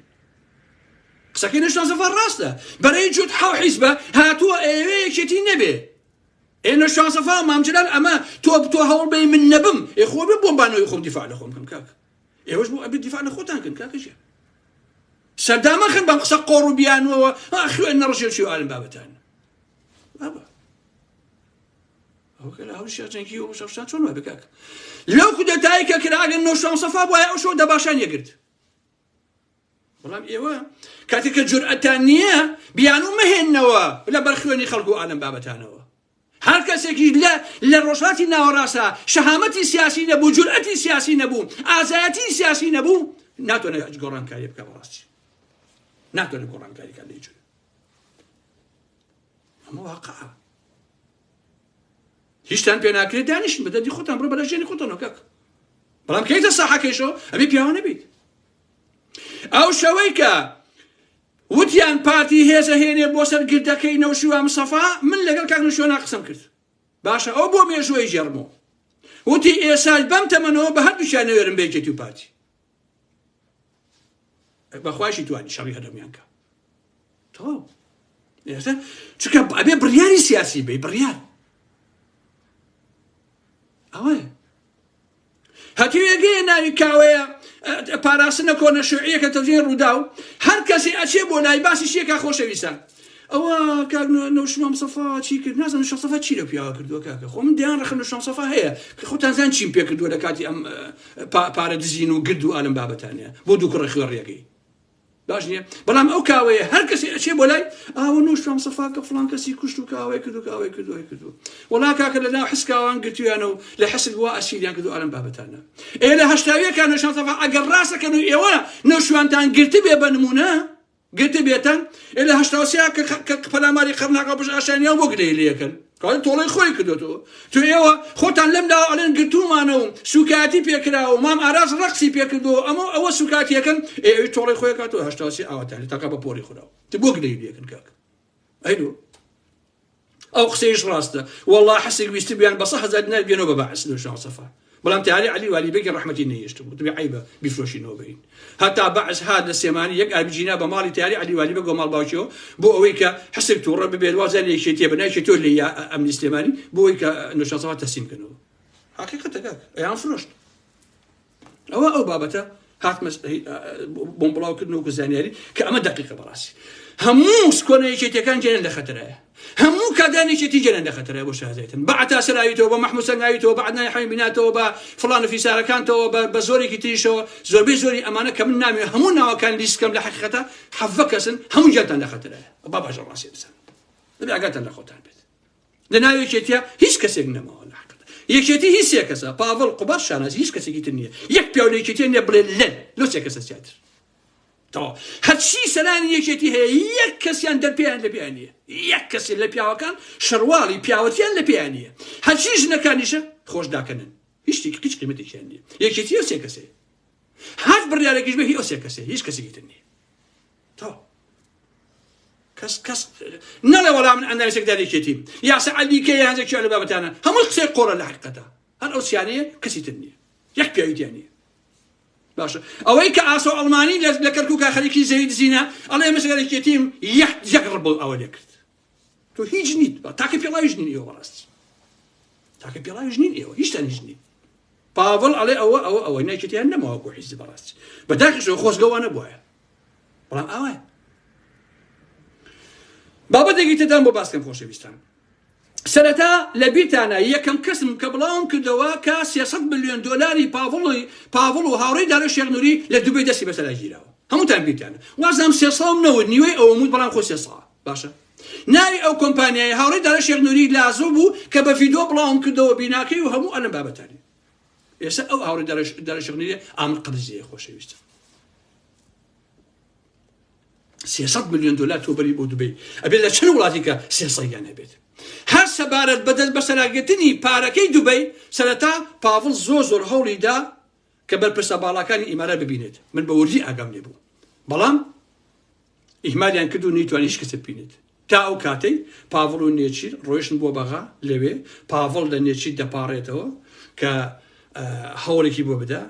قسەکەی نەوشیروان مستەفا ڕاستە. بەرەی جووت حەو حیزبە هاتووە ئەیەوێ یەکێتی نەبێ. ئێ نەوشیروان سەفا مام جەلال ئەمە تۆ تۆ هەوڵ بەی من نەبم ئێ خۆ بێ بۆم بانەوەی خۆم دیفاع لە خۆم کەم کاک ئێوەش بۆ ئەبێ دیفاع لە خۆتان کەن کاکە ژیان سەردامە خن بەم قسە قۆڕ و بیانوەوە خوێن نەڕژێ چی ئالم بابەتان بابا ئەوکە لە هەوشیا جەنگی و شەفشان چۆن وای بکاک لەو کودەتای کە کراگەن نەوشیروان سەفا بوایە ئەو شەو دەباشان یەگرت بەڵام ئێوە کاتێک کە جورئەتان نییە بیانوو مەهێننەوە لە بەر خوێنی خەڵک و ئالەم بابەتانەوە هەر کەسێکیش لە لە ڕۆژهەڵاتی ناوەڕاستە شەهامەتی سیاسی نەبوو جورئەتی سیاسی نەبوو ئازایەتی سیاسی نەبوو ناتوانێت هیچ گۆڕانکاری بکە بەڕاستی ناتوانێت گۆڕانکاری کات لەی جورە ئەمە واقعە هیچتان پێ ناکرێت دانیشن بە دەردی خۆتان بڕۆ بەرە ژیانی خۆتانەوە کاک بەڵام کەیتە ساحەکەیشەوە ئەبێ پیاوە نەبیت ئەو شەوەی کە وتیان پارتی هێزە هێنێ بۆ سەر گردەکەی نەوشیروان مستەفا من لەگەڵ کاک نەوشیروان قسەم کرد باشە ئەو بۆ مێژووی ژێڕمەوە وتی ئێساش بەم تەمەنەوە بە هەردووکیان نەوێرم بە یەکێتی و پارتی بەخواشی توانی شەڕی هەرمیان کە تەواو ئێستا چونکە ئەبێ بڕیاری سیاسی بی بڕیار ئەوەیە هەتیوێگەیە ناوی کاوەیە پاراستنە کۆنە شوعیەکە تەلفزیۆنی ڕووداو هەر کەسی ئەچێ بۆ لای باسی شیەکە خۆشەویستان ئەوە کاک نەوشیروان مستەفا چی کرد نازانم نەوشیروان مستەفا چی لەو پیاوە کردووە کاکە خۆ من دەیان ڕەخنە نەوشیروان مستەفا هەیە کە خۆتان زان چیم پێ کردووە لە کاتی ئەم پارە دزین و گرد و ئالم بابەتانە بۆ دوو کوڕە خوێڕیەکەی باش نییە بەڵام ئەو کاوەیە هەر کەسی ئەچێ بۆ لای ئاوە نوشتم سەفا کە فڵان کەسی کوشت و کاوەی کرد و کاوەی کردو ئەی کردو وەڵا کاکە لە ناو حسکاوان گرتویانە و لە حسک وا ئەسیریان کردو ئالم بابەتانە ئێ لە هەشتاویەکان نوشتم سەفا ئەگەر ڕاستەکەن و ئێوە نەوشوانتان گرتبێ بە نمونە گرتبێتان ئێ لە 83 کە پەلاماری قەرناقە پشت ئاشانیان بۆ گلەیی لێکەن کەواتە تۆڵەی خۆی کردۆتەوە تۆ ئێوە خۆتان لەم لاوە ئەڵێن گرتوومانە و سوکایەتی پێکراوە و مام ئاراس ڕەقسی پێکردەوە ئەمە ئەوە سوکاتیەکەن ئێ ئەوی تۆڵەی خۆی کاتەوە 83 ئاواتان تاقا بە پۆری خوراوە تە بۆ گلەیی لێکەن کاک ئەیلو ئەو قسەیش ڕاستە وەڵا حەسێک ویستبیان بە 100,000 دینار بێنەوە بە بەعس لە شان سەفا بەڵام تاری عەلی والی بەگی ڕەحمەتی نەهێشتبوو دەبێ عەیبە بیفرۆشینەوە بەین هەتا بەعس هات لە سێمانی یەک ئاربیجینا بە ماڵی تاری عەلی والی بەگەوە ماڵ باوکیەوە بۆ ئەوەی کە حسێک تووڕە ببێت وازیان یەکێتیە بە ناوی تۆ لێ ئەمنی سلێمانی بۆ ئەوەی کە نۆشاسەوە تەسلیم کەنەوە حقیقەتە کاک ئەیان فرۆشت ئەوە ئەو بابەتە هاتمە بۆم بڵاوکردن وەکو زانیاری کە ئەمە دقیقە بەڕاستی هەموو سکۆنە یەکێتیەکان گیانیان لە خەتەرایە هەموو کادرانی یەکێتی گیانیان لە خەتەرایە بۆ شازایتن بە عەتا سەراویتەوە بە مەحمود سەنگاویتەوە بە عەدنانی حەمید بیناتەوە بە فڵان و فیسارەکانتەوە بە زۆرێکی تریشەوە زۆربەی زۆری ئەمانە کە من نامەوێ هەموو ناوەکان لیست کەم لە حەقیقەتە حەڤە کەسن هەموو گیانتان لە خەتەرایە با باشە ڕاستی بزانن دەبێ ئاگاتان لە خۆتان بێت لە ناو یەکێتیە هیچ کەسێک نەماوە لە حەقیقەت یەکێتی هیچ سێ کەسە پاڤڵ قوباد شانازی هیچ کەسێکی تر نییە یەک پیاو لە یەکێتیە نییە بڵێ لەن لەو سێ کەسە زیاتر تەواو هەرچی سەرانی یەکێتی هەیە یەک کەسیان دەرپێیان لە پێیان نییە یەک کەسی لە پیاوەکان شەرواڵی پیاوەتیان لە پێیان نییە هەرچی ژنەکانیشە خۆش داکەنن هیچ شتێکی هیچ قیمەتێکیان نییە یەکێتی ئەو سێ کەسەیە هەر بڕیارێکیش بێ هی ئەو سێ کەسەیە هیچ کەسێکی تر نییە تەواو کەس کەس نەڵێ وەڵا من ئەندامی سەکداری یەکێتیم یاسا عەلی کێ یان کێ لە بابەتانە هەموو قسەی قۆڕە لە حەقیقەتە هەر ئەو سیانەیە کەسی تر نییە یەک پیاوی تیا نییە باشە ئەوەی کە ئاسۆ ئەڵمانی لە کەرکووکا خەریکی زەوی دزینە ئەڵێ من سەکداری یەکێتیم یەک یەک ڕبڵ ئەوە لێ کرد تۆ هیچ نیت تاکە پێڵاویش نین ئێوە بەڕاستی تاکە پێڵاویش نین ئێوە هیچتان هیچ نین پاڤڵ ئەڵێ ئەوە ئەوە ئەوە نەکێتیان نەماوە بۆ حیزب بەڕاستی بەداخیشەوە خۆزگەوە نەبووایە بەڵام ئاوایە. بابەتێکی ترتان بۆ باسکەم خۆشەویستان. سەرەتا لە بیرتانە یەکەم کەسم کە بڵاوم کردەوە کە 300 ملیۆن دۆلاری پاڤڵی پاڤڵ و هاوڕێی دارۆ شێخ نوری لە دوبەی دەستی بەسەرا گیراوە. هەمووتان بیرتانە. وازانم 300 م نەوت نیوەی ئەوەم وت بەڵام خۆ 300 باشە. ناوی ئەو کۆمپانیای هاوڕێی دارۆ شێخ نوری لازۆ بوو کە بە ڤیدۆ بڵاوم کردەوە بیناکەی و هەموو ئەلەم بابەتانی. ئێستا ئەو هاوڕێی دارۆ شێخ نوری ئامر قەبزیە خۆشەویستم. 300 ملیۆن دۆلار تۆ بەری بۆ دوبەی ئەبێت لە چەند وڵاتی کە سێسەیان هەبێت. هەر سەبارەت بە دەست بەسەراگرتنی پارەکەی دوبەی، سەرەتا پاڤڵ زۆر زۆر هەوڵی دا کە بەرپرسە باڵاکانی ئیمارات ببینێت، من بە وردی ئاگام لێ بوو، بەڵام ئیهمالیان کرد و نەیتوانی هیچ کەسێ ببینێت. تا ئەو کاتەی پاڤڵ و نێچیر ڕۆیشتن بۆ بەغا، لەوێ پاڤڵ لە نێچیر دەپاڕێتەوە کە هەوڵێکی بۆ بدا،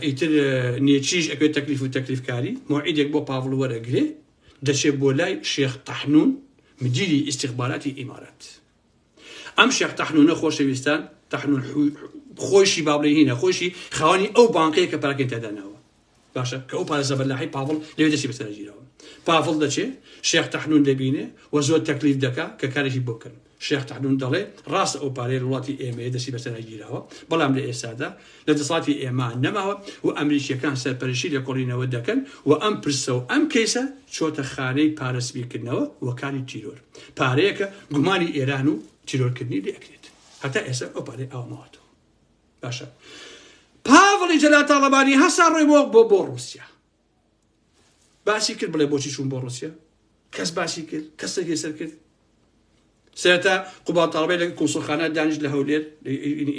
ئیتر نێچیریش ئەکەوێت تەکلیف و تەکلیفکاری، مەوعیدێک بۆ پاڤڵ وەرەگرێ، دەچێ بۆ لای شێخ تەحنون مدیری ئیستیخباراتی ئیمارات. ئەم شێخ تەحنونە خۆشەویستان، تەحنون خۆیشی با بڵێین هینە، خۆیشی خاوەنی ئەو بانکەیە کە پارەکەی تیا داناوە. باشە کە ئەو پارە زەبەلاحەی پاڤڵ لەوێ دەستی بەسەرا گیراوە. پاڤڵ دەچێ شێخ تەحنون دەبینێ و زۆر تەکلیف دەکا کە کارێکی بۆ بکەن. شێخ تەحنون دەڵێ ڕاستە ئەو پارەیە لە وڵاتی ئێمەیە دەستی بەسەرا گیراوە، بەڵام لە ئێستادا لە دەسەڵاتی ئێمە نەماوە و ئەمریکییەکان سەرپەرشتی لێکۆڵینەوە دەکەن و ئەم پرسە و ئەم کەیسە چۆتە خانەی پارە سپیکردنەوە و کاری تیرۆر. پارەیەکە گومانی ئێران و تیرۆرکردنی لێ ئەکرێت. هەتا ئێستا ئەو پارەیە ئاوا ماوەتەوە. باشە پاڤڵی جەلال تاڵەبانی هەستا ڕۆی بۆ بۆ بۆ ڕووسیا. باسی کرد بڵێ بۆچی چوون بۆ ڕووسیا؟ کەس باسی کرد؟ کەسێک لەسەر کرد؟ سەرەتا قوباد تاڵەبانی لەگەڵ کونسوڵخانە دانیشت لە هەولێر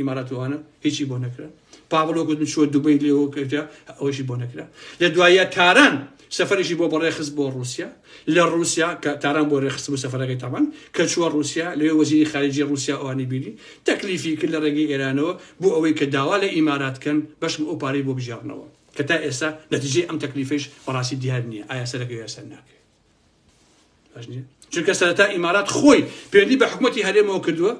ئیمارات وانە هیچی بۆ نەکرا. پاڤڵ وەک وتم چووە دوبەی لێوە کرد ئەوەشی بۆ نەکرا. لە دوایە تاران سەفەرێکی بۆ بەڕێخست بۆ ڕووسیا. لە ڕووسیا کە تاران بۆ ڕێخست بوو سەفەرەکەی تاوان کە چووە ڕووسیا لەوێ وەزیری خارجی ڕووسیا ئەوانی بینی تەکلیفی کرد لە ڕێگەی ئێرانەوە بۆ ئەوەی کە داوا لە ئیمارات کەن بەشم ئەو پارەی بۆ بگێڕنەوە کە تا ئێستا نەتیجەی ئەم تەکلیفەیش بەڕاستی دیار نییە ئایا سەرەکەوێ یا سەر ناکەوێ. باش نییە؟ چونکە سەرەتا ئیمارات خۆی پەیوەندی بە حکومەتی هەرێمەوە کردووە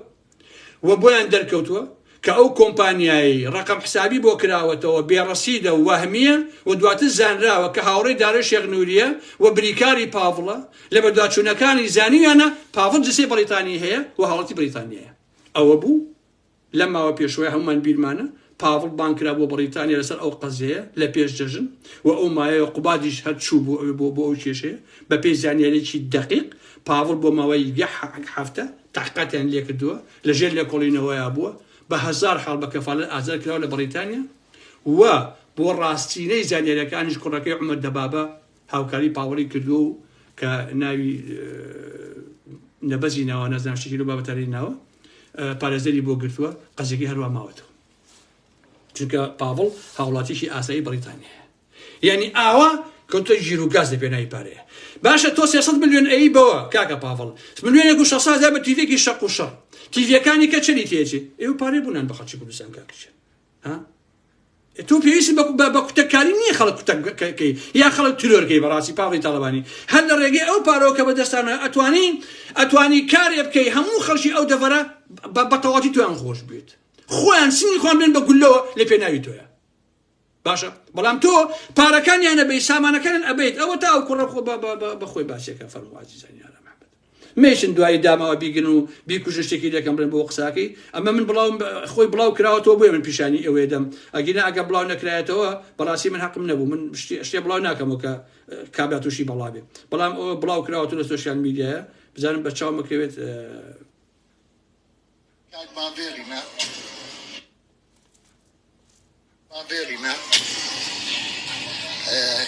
و بۆیان دەرکەوتووە کە ئەو کۆمپانیایەی ڕەقەم حسابی بۆ کراوەتەوە بێڕەسیدە و وەهمییە و دواتر زانراوە کە هاوڕێی دارۆی شێخ نورییە و بریکاری پاڤڵە، لە بەدواچوونەکانی زانیویانە پاڤڵ جنسیەی بەڕیتانی هەیە و هاوڵاتی بەریتانیایە. ئەوە بوو لەم ماوە پێشوەیە هەموومان بیرمانە پاڤڵ بانگ کرا بۆ بەڕیتانیا لەسەر ئەو قەزیەیە لە پێش جەژن و ئەو مایەیە قوبادیش هەر چوو بۆ ئەوێ بۆ بۆ ئەو کێشەیە بە پێی زانیاریی دەقیق پاڤڵ بۆ ماوەی یەک هەفتە تەحقیقاتیان لێکردووە لە ژێر لێکۆڵینەوەیا بووە بە هەزار حاڵ بە کەفالەت ئازاد کراوە لە بەڕیتانیا و بۆ ڕاستینەی زانیاریەکانیش کوڕەکەی عومەر دەبابە هاوکاری پاوەڵی کردووە و کە ناوی نەبەزی ناوە نازانم شتێکی لەو بابەتانەی ناوە پارێزەری بۆ گرتووە قەزیەکەی هەروا ماوەتەوە چونکە پاڤڵ هاوڵاتیکی ئاسایی بەڕیتانیایە یعنی ئاوا کەوتە ژیر و گاز لە پێناوی پارەیە باشە تۆ 300 ملیۆن ئەی بەوە کاکە پاڤڵ ملیۆنێک و 600 هەزار بە تیڤێکی شەق و شەڕ تیڤیەکانی کە چەنی تێچێ ئێوە پارەی بوونان بە خەڵکی کوردستان کاکە ها تۆ پێویستی بە کوتەککاری نییە خەڵک کوتەکەی یا خەڵک ترۆرکەی بەڕاستی پاڤڵی تاڵەبانی هەر لە ڕێگەی ئەو پارەوە کە بەدەستانە ئەتوانی ئەتوانی کارێ بکەی هەموو خەڵکی ئەو دەڤەرە بە تەواوەتی تۆیان خۆش بێت خۆیان سنگی خۆیان بێن بە گولەوە لە پێناوی تۆیە باشە بەڵام تۆ پارەکانیان ئەبەی سامانەکانیان ئەبەیت ئەوە تا ئەو کوڕە خۆ بە خۆی باسێکە فەرموو عزیزانی یارە محمد مێشن دوایی داماوە بیگرن و بیکوژن شتێکی لێکەم بڵێن بۆ قساکەی ئەمە من بڵاو خۆی بڵاو کراوەتەوە بۆیە من پیشانی ئێوەیە دەم ئەگینا ئەگە بڵاو نەکرایەتەوە بەڕاستی من حەقم نەبوو من شتێ بڵاو ناکەمەوە کە کابرا تووشی بەڵا بێ بەڵام ئەوە بڵاو کراوەتەوە لە سۆشیال میدیایە بزانم بە چاوم بکەوێت. کاک باڤێڵی نا. باڤێڵی نا.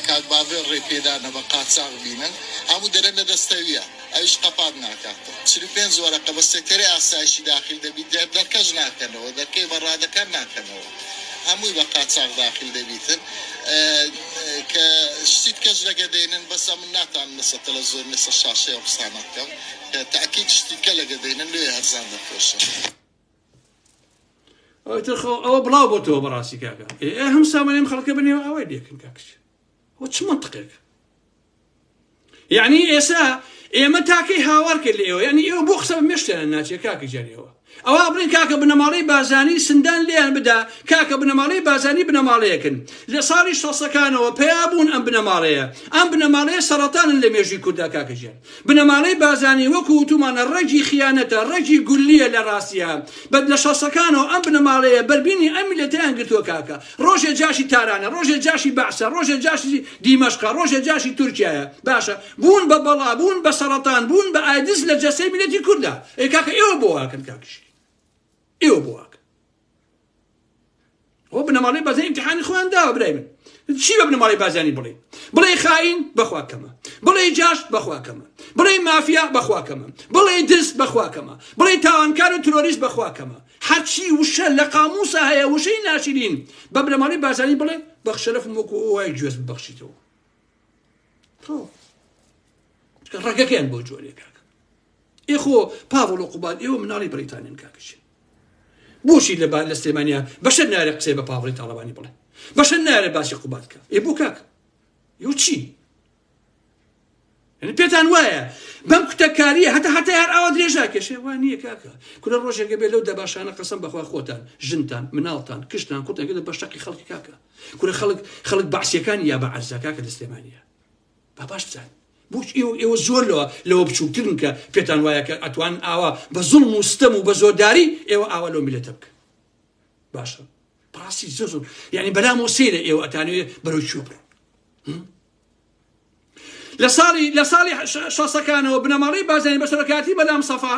کاک باڤێڵ ڕێ پێدانە بە قاچاغ بینن هەموو دەرێن لە دەستەویە ئەویش قەپات ناکاتەوە 45 وەرەقە بە سێکتەری ئاسایشی داخیل دەبی دەرکەش ناکەنەوە دەرکەی بە ڕادەکان ناکەنەوە هەمووی بە قاچاغ داخیل دەبیتن کە شتیت کەش لەگە دەینن بەس ئەمن ناتانم لەسەر تەلەفزیۆن لەسەر شاشەی ئەو قسانە بکەم کە تەئکید شتی کە لەگە دەینن لۆیە هەرزان دەفرۆشن. ئەوتر خۆ ئەوە بڵاو بۆتەوە بەڕاستی کاکە ئێ هەم سامانیم خەڵکە بنێوە ئەوەی لێکن کاکچ ئەوە چ مەنتقێک یعنی ئێسا ئێمە تاکەی هاوار کرد لە ئێوە یعنی ئێوە بۆ قسە بە مێشتیان ناچێت کاکە گیان ئێوە. ئەوا بڵێن کاکە بنەماڵەی بارزانی سندان لێیان بدا، کاکە بنەماڵەی بارزانی بنەماڵەیەکن لە ساڵی شەستەکانەوە پەیا بوون ئەم بنەماڵەیە، ئەم بنەماڵەیە سەڕەتانن لە مێژووی کوردا کاکە گیان. بنەماڵەی بارزانی وەکو وتومانە ڕەگی خیانەتە، ڕەگی گوللیە لە ڕاستیا، بە لە شەستەکانەوە ئەم بنەماڵەیە بەربینی ئەم میللەتەیان گرتووە کاکە، ڕۆژێ جاشی تارانە، ڕۆژێ جاشی بەعسە، ڕۆژێ جاشی دیمەشقە، ڕۆژێ جاشی تورکیایە، باشە بوون بە بەڵا، بوون بە سەڕەتان، بوون بە ئایدز لە جەستەی میللەتی کوردا. ئەی کاکە ئێوە بۆ واکەن کاکە شیرین ئێوە بۆ واکەن ئەوە بنەماڵەی بازانی ئیمتیحانی خۆیان داوە برای من چی بە بنەماڵەی بازانی بڵێ بڵێ خائین بەخوا کەمە بڵێ جاش بەخوا کەمە بڵێ مافیا بەخوا کەمە بڵێ دز بەخوا کەمە بڵێ تاوانکار و ترۆریست بەخوا کەمە هەرچی وشە لە قاموسە هەیە وشەی ناشرین بە بنەماڵەی بازانی بڵێ بەخشەرفم وەکو وای گوێز ببەخشیتەوە ڕەگەکەیان بۆ جۆرێ کاکە ئێ خۆ پاڤڵ و قوباد ئێوە مناڵی بەریتانیان کاکە چین بۆچی لە لە سلێمانیا بەشەر نارێ قسەی بە پاڤڵی تاڵەبانی بڵێ بەشەر نارێ باسی قوباد کە ئێ بۆ کاک ئێوە چین یعنی پێتان وایە بەم کوتەکاریە هەتا هەتا هەر ئاوا درێژا کێشێ وا نییە کاکە کورە ڕۆژێکە بێ لەو دەباشانە قەسەم بەخوا خۆتان ژنتان مناڵتان کشتان کوتان کردە بە شەقی خەڵکی کاکە کورە خەڵک خەڵک بەعسیەکانی یا بە عەرزا کاکە لە سلێمانیە با باش بزانن بۆچ ئێوە ئێوە زۆر لەوە لەوە بچووکترن کە پێتان وایە کە ئەتوان ئاوا بە زوڵم و ستەم و بە زۆرداری ئێوە ئاوا لەو میلەتە بکەن باشە بەڕاستی زۆر زۆر یعنی بەلام و سەیرە ئێوە ئەتانەوێ بەرەو کوێ بڕۆن لە ساڵی لە ساڵی شەستەکانەوە بنەماڵەی بازانی بە سەرۆکایەتی بەلام سەفا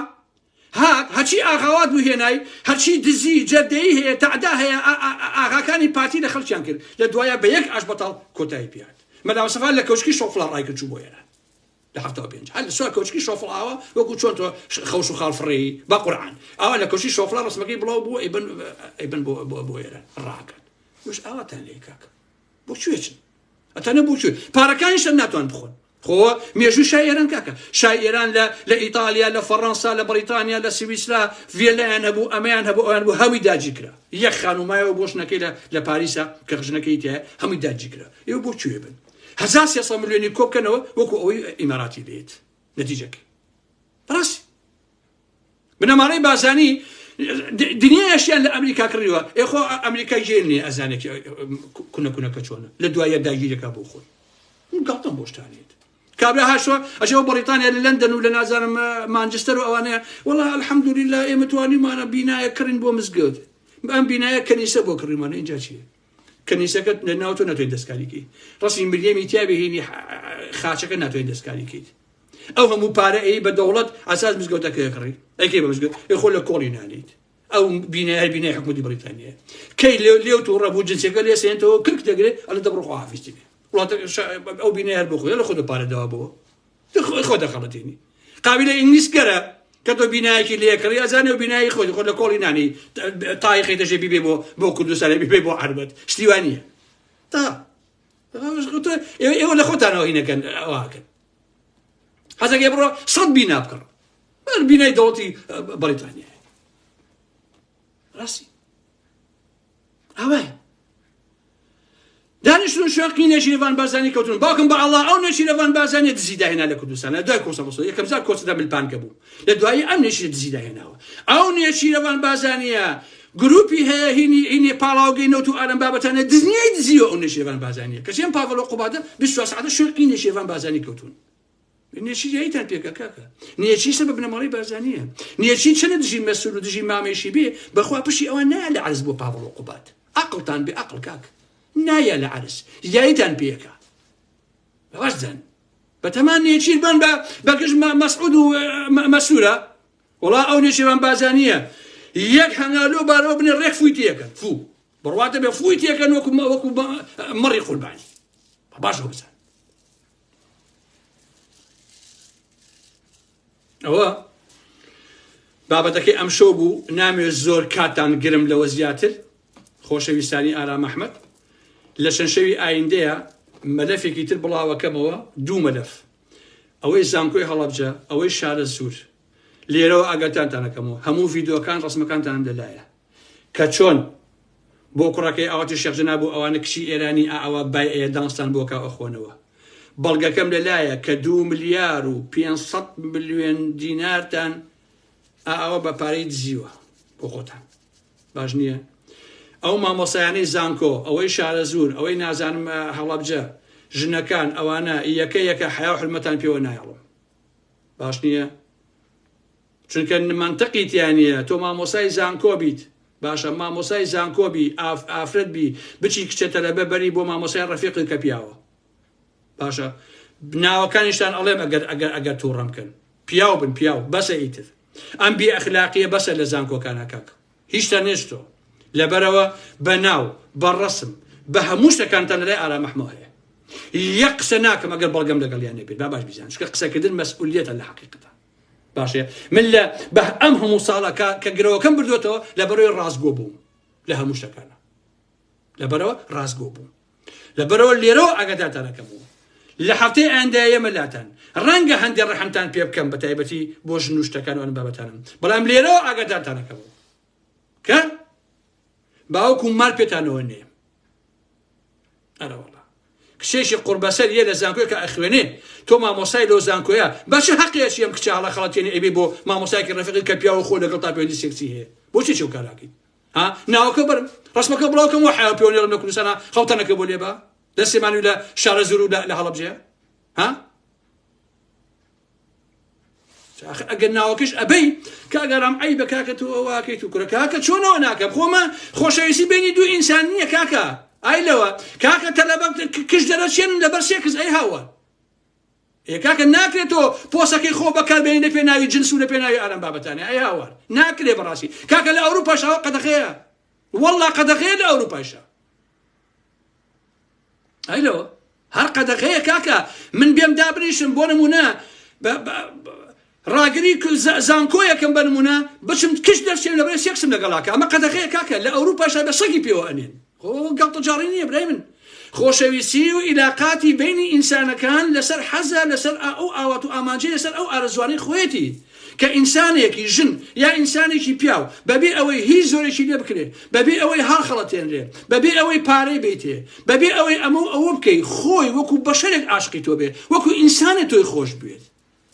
هات هەرچی ئاغاوات بوو هێنای هەرچی دزی جەردەیی هەیە تەعدا هەیە ئاغاکانی پارتی لە خەڵکیان کرد لە دوایە بە یەک ئاش بەتاڵ کۆتایی پێهات مەلا مستەفا لە کەوچکی شۆفڵا ڕایکرد چوو بۆ ئێران لە 75 هەر لە سوار کەوچکی شۆفڵ ئاوا وەکو چۆن تۆ خەوش و خاڵ فڕێی بە قورعان ئاوا لە کەوچکی شۆفڵا ڕسمەکەی بڵاو بوو ئەیبن ئەیبن بۆ بۆ بۆ ئێران ڕاکرد وش ئاواتان لێ کاکە بۆ کوێ چن ئەتەنە بۆ کوێ پارەکانیشتان ناتوان بخۆن خۆ مێژوو شای ئێران کاکە شای ئێران لە لە ئیتالیا لە فەڕەنسا لە بەریتانیا لە سویسرا ڤێلایان هەبوو ئەمەیان هەبوو ئەویان بوو هەمووی داگیر کرا یەک خانوو مایەوە بۆ ژنەکەی لە لە پاریسا کە ژنەکەی تایە هەمووی داگیر کرا ئێوە بۆ کوێ بن 1300 ملیۆنی کۆ بکەنەوە وەکو ئەوەی ئیماراتی لێت نەتیجەکەی بەڕاستی بنەماڵەی بارزانی دنیایشیان لە ئەمریکا کڕیوە ئێ خۆ ئەمریکا گێل نییە ئەزانێت کونە کونەکە چۆنە لە دوایە داگیرەکە بۆ خۆی گاڵتەم بۆ شتانێت کابرا هاشوە ئەشەوە بەریتانیا لە لەندەن و لە نازانم مانجستەر و ئەوانەیە وەڵا الحەمدللە ئێمە توانیمانە بینایە کڕین بۆ مزگەوت ئەم بینایە کەنیسە بۆ کڕیمانە اینجا چییە کەنیسەکەت لە ناو تۆ ناتوانیت دەستکاری کەیت ڕەسمی مریەمی تیا بهێنی خاچەکە ناتوانیت دەستکاری کەیت ئەو هەموو پارە ئەی بە دەوڵەت ئاساس مزگەوتەکە کڕی ئەیکەی بە مزگەوت ئەی خۆ لە کۆڵی نانیت ئەو بینای هەر بینای حکومەتی بەریتانیە کەی لێ لێو تووڕە بوو جنسەکە لێ سێنتەوە کرک دەگرێت ئەلە دەبڕۆ خوا حافیزی بێ وڵاتە ئەو بینای هەر بۆ خۆی لە خۆ پارە داوا بۆ خۆ دەخەڵەتێنی قابلە ئینگلیس گەرە کە تۆ بینایەکی لێکڕی ئەزانێ و بینایی خۆی خۆ لە کۆڵی نانی تایخی دەژێ بیبێ بۆ بۆ کوردستان بیبێ بۆ عەربەت شتیوانیە تا ئێوە لە خۆتانەوە هینەکەن ئەوەکەن حەزەکەی بڕۆ سەد بینا بکڕ بینای دەوڵەتی بەریتانیا ڕاستی ئەوەیە دانیشتون شوێن نێچیرەڤان بارزانی کەوتون باوکم بە ئەڵا ئەو نێچیرەڤان بارزانیە دزی داهێنا لە کوردستان لە دوای کۆسە مەسۆ یەکەم جار کۆسەدا ملپانکە بوو لە دوایی ئەم نێچیرە دزی داهێناوە ئەو نێچیرەڤان بارزانیە گروپی هەیە هینی هینی پاڵاوگەی نەوت و ئالەم بابەتانە دزنیای دزیوە ئەو نێچیرەڤان بارزانیە کەچی ئەم پاڤڵ و قوبادە 24 سەعاتە شوێن نێچیرەڤان بارزانی کەوتون نێچیریاییتان پێکە کاکە نێچیر سەر بە بنەماڵەی بارزانیە نێچیر چەنە دژی مەسول و دژی مامێشی بێ بەخوا پشتی ئەوان نایە لە عەرز بۆ پاڤڵ و قوباد عەقڵتان بێ عەقڵ کاک نایە لە عەرز یاریتان پێکە باش زان بەتەمان نێچیر بن بە بەگژ مەسعود و مەسورە وڵا ئەو نێچیروان بارزانیە یەک هەنگالۆ بارەوە بنێ ڕێک فوی تێکەن فوو بڕواتە بێ فوی تێکەن وەکو وەکو مەڕی قوربانی باش بزان ئەوە بابەتەکەی ئەم شەو بوو نامێ زۆر کاتان گرم لەوە زیاتر خۆشەویستانی ئارام ئەحمد لە چەند شەوی ئایندەیە مەلەفێکی تر بڵاوەکەمەوە دوو مەلەف ئەوەی زانکۆی هەڵەبجە ئەوەی شارە زور لێرەوە ئاگاتانتانەکەمەوە هەموو ڤیدۆکان ڕسمەکانتانم لەلایە کە چۆن بۆ کوڕەکەی ئاواتی شێخ جەناب و ئەوانە کچی ئێرانی ئاوا بای ئەیە دانستان بۆ کا ئەخۆنەوە بەڵگەکەم لەلایە کە دوو ملیار و 500 ملیۆن دینارتان ئاوا بە پارەی دزیوە. بۆ خۆتان باش نییە ئەو مامۆسایانەی زانکۆ ئەوەی شارەزوور ئەوەی نازانم هەڵەبجە ژنەکان ئەوانە یەکە یەکە حیا و حرمەتان پێوە نایەڵم باش نییە چونکە منطقی تیانە تۆ مامۆسای زانکۆ بیت باشە مامۆسای زانکۆ بی ئافرەت بی بچی کچە تەلەبە بەری بۆ مامۆسای ڕەفیقی کە پیاوە باشە ناوەکانیشتان ئەڵێم ئەگەر ئەگەر ئەگەر تووڕەم بکەن پیاو بن پیاو بەسە ئیتر ئەم بێ ئەخلاقیە بەسە لە زانکۆکانە کاک هیچتان نێشتەوە لەبەرەوە بە ناو بە ڕەسم بە هەموو شتەکانتان لەلای ئارام ئەحمەوە هەیە یەک قسە ناکەم ئەگەر بەڵگەم لەگەڵیان نەبێت با باش بیزان چونکە قسەکردن مەسئولیەتە لە حەقیقەتە باشە من لە بە ئەم هەموو ساڵە کە گرەوەکەم بردوێتەوە لە بەرەوەی ڕاستگۆ بووم لە هەموو شتەکانە لەبەرەوە ڕاستگۆ بووم لەبەرەوە لێرەوە ئاگادارتانەکەمەوە لە هەفتەی ئایندە ئێمە لاتان ڕەنگە هەندێ ڕەحمتان پێ بکەم بە تایبەتی بۆ ژن و شتەکان و ئەم بابەتانم بەڵام لێرەوە ئاگادارتانەکەمەوە کە باوەکو مار پێتانەوە نێ ئەرەوەڵا کچێکی قوربەسەر یە لە زانکۆی کە ئەخوێنێ تۆ مامۆسای لەو زانکۆیە بە چ حەقێ ئەچی ئەم کچە هەڵە خەڵەتێنی ئەیبەی بۆ مامۆسایەکی ڕەفیقی کە پیاوە خۆ لەگەڵ تا پەیوەندی سێکسی هەیە بۆچی چێو کاراکەیت ها ناوەکە بەرم ڕسمەکە بڵاوکەم وە حیا پێوەنێڵم لە کوردستانە خەڵتەنەکە بۆ لێبا لە سلێمانی و لە شارەزوور و لە هەڵەبجەیە ها ئەگەر ناوەکەش ئەبەی کاگەرام ئەی بە کاکە تۆ ئەوواکەیت و کورە کاکە چۆنەوە ناکەم خۆمە خۆشەویستی بینی دوو ئینسان نییە کاکە ئای لەوە کاکە تەلەبە کش دەرەچێن لەبەر سێکس ئەی هاوە ئێ کاکە ناکرێت تۆ پۆسەکەی خۆ بەکاربێنی لە پێناوی جنس و لە پێناوی ئارام بابەتانە ئەی هاوار ناکرێ بەڕاستی کاکە لە ئەوروپاشەوە قەدەخەیە والله قەدەخەیە لە ئەوروپاشە ئەی لەوە هەر قەدەغەیە کاکە من بێم دابنیشم بۆ نمونە ڕاگری زانکۆیەکەم بە نمونە بچم کش دەرچێم لەبەر سێکسم لەگەڵاکە ئەمە قەدەغەیە کاکە لە ئەوروپاشا بە سەگی پێوە ئەنێن خۆ گەڵتەجاڕی نییە برای من خۆشەویستی و ئیلاقاتی بینی ئینسانەکان لەسەر حەزە لەسەر ئەو ئاوات و ئامانجی لەسەر ئەو ئارەزوانەی خۆیەتی کە ئینسانێکی ژن یا ئینسانێکی پیاو بەبێ ئەوەی هیچ زۆرێکی لێ بکرێ، بەبێ ئەوەی هەڵخەڵەتێنرێ، بەبێ ئەوەی پارەی بەیتێ، بەبێ ئەوەی ئەمە و ئەوە بکەی، خۆی وەکو بەشەرێک عاشقی تۆ بێ، وەکو ئینسانێ تۆی خۆش بوێت.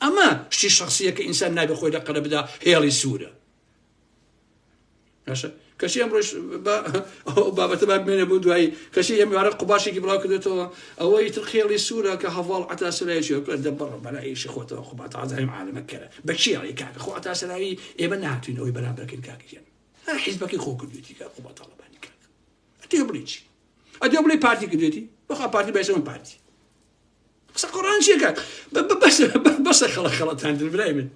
ئەمە شتی شەخسییە کە ئینسان نابێ خۆی لە قەرە بدا، هێڵی سوورە. باشە کەچی ئەمڕۆش ئەو بابەتە با بمێنێ بۆ دوایی کەچی ئەم یارە قوباشێکی بڵاو کردێتەوە ئەوە ئیتر خێڵی سوورە کە هەڤاڵ عەتا سەرایچی کرد دەبڕ بەلا ئیشی خۆتەوە خۆ با تازانیم عالەمە کەرە بە چی ئەڵێی کاکە خۆ عەتا سەرایی ئێمە نهاتوین ئەوەی بەرامبەرکەین کاکە گیان هەر حیزبەکەی خۆ کردوێتی کاک قوبا تاڵەبانی کاک ئەتێ بڵێ چی ئەتێ بڵێ پارتی کردوێتی بەخوا پارتی بەسەر پارتی قسە قۆڕان چیە کاک بەسە خەڵە خەڵەتاندن برای من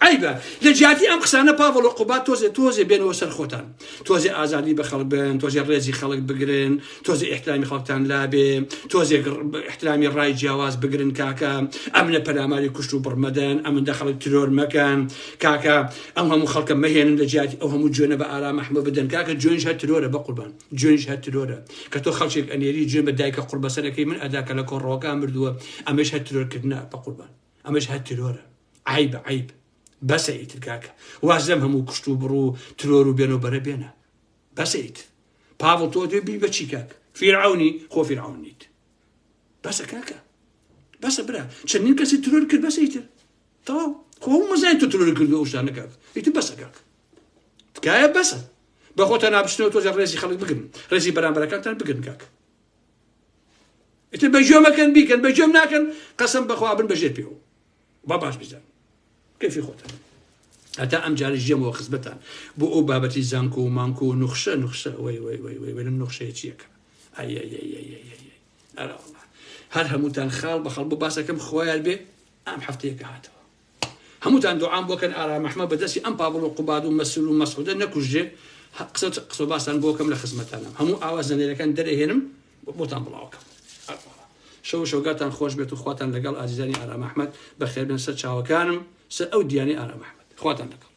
عیبە لە جیاتی ئەم قسانە پاڤڵ و قوباد تۆزێ تۆزێ بێنەوە سەر خۆتان تۆزێ ئازادی بە خەڵک بن تۆزێ ڕێزی خەڵک بگرن تۆزێ ئیحترامی خەڵکتان لابێ تۆزێک ئیحترامی ڕای جیاواز بگرن کاکە ئەمنە پەلاماری کوشت و بڕمەدەن ئەمەندە خەڵک ترۆر مەکەن کاکە ئەم هەموو خەڵکە مەهێنن لە جیاتی ئەو هەموو جوێنە بە ئارام ئەحمە بدەن کاکە جوێنش هەر ترۆرە بە قوربان جوێنیش هەر ترۆرە کە تۆ خەڵکێک ئەنێری جوێن بە دایکە قوڕبەسەرەکەی من ئەدا کە لە کۆڕەوەکان مردووە ئەمەش هەر ترۆرکردنە بە قوربان ئەمەش هەر ترۆرە عیبە عیب بەسە ئیتر کاکە واز لەم هەموو کوشت و بڕ و ترۆر و بێنەوە بەرە بێنە بەسە ئیتر پاڤڵ تۆ دوێ بی بەچی کاک فیرعونی خۆ فیرعون نیت بەسە کاکە بەسە برا چەندین کەسی ترۆر کرد بەسە ئیتر تەواو خۆ مەزانین تۆ ترۆر کردو ئەو شتانە کاک ئیتر بەسە کاک تکایە بەسە بە خۆتان نابچنەوە تۆزێ ڕێزی خەڵک بگرن ڕێزی بەرامبەرەکانتان بگرن کاک ئیتر بە گوێ مەکەن بیکەن بە گوێم ناکەن قەسەم بەخوا بن بەژێر پێوە با باش بزان کەفی خۆتان هەتا ئەم جارە ژێمەوە خزمەتان بۆ ئەو بابەتی زانکۆ و مانکۆ و نوخشە نوخشە وەی وەی وەی وەی لەم نوخشەیە چیەکە ئای ئای ئای ئای ئای ئای ئەرا والله هەر هەمووتان خاڵ بە خاڵ بۆ باسەکەم خۆیان بێ ئەم هەفتەیەکە هاتەوە هەمووتان دوعام بۆ کەن ئارام ئەحمە بە دەستی ئەم پاڤڵ و قوباد و مەسول و مەسعودە نەکوژرێ قسە قسە باستان بۆ کەم لە خزمەتانم هەموو ئاواز نەنێرەکان دەرەهێنم بۆتان بڵاوکەم شەو شەوگاتان خۆش بێت و خواتان لەگەڵ ئازیزانی ئارام ئەحمەد بەخێربێن سەر چاوەکانم سەر ئەو دیانی ئارام ئەحمەد خواتان لەگەڵ.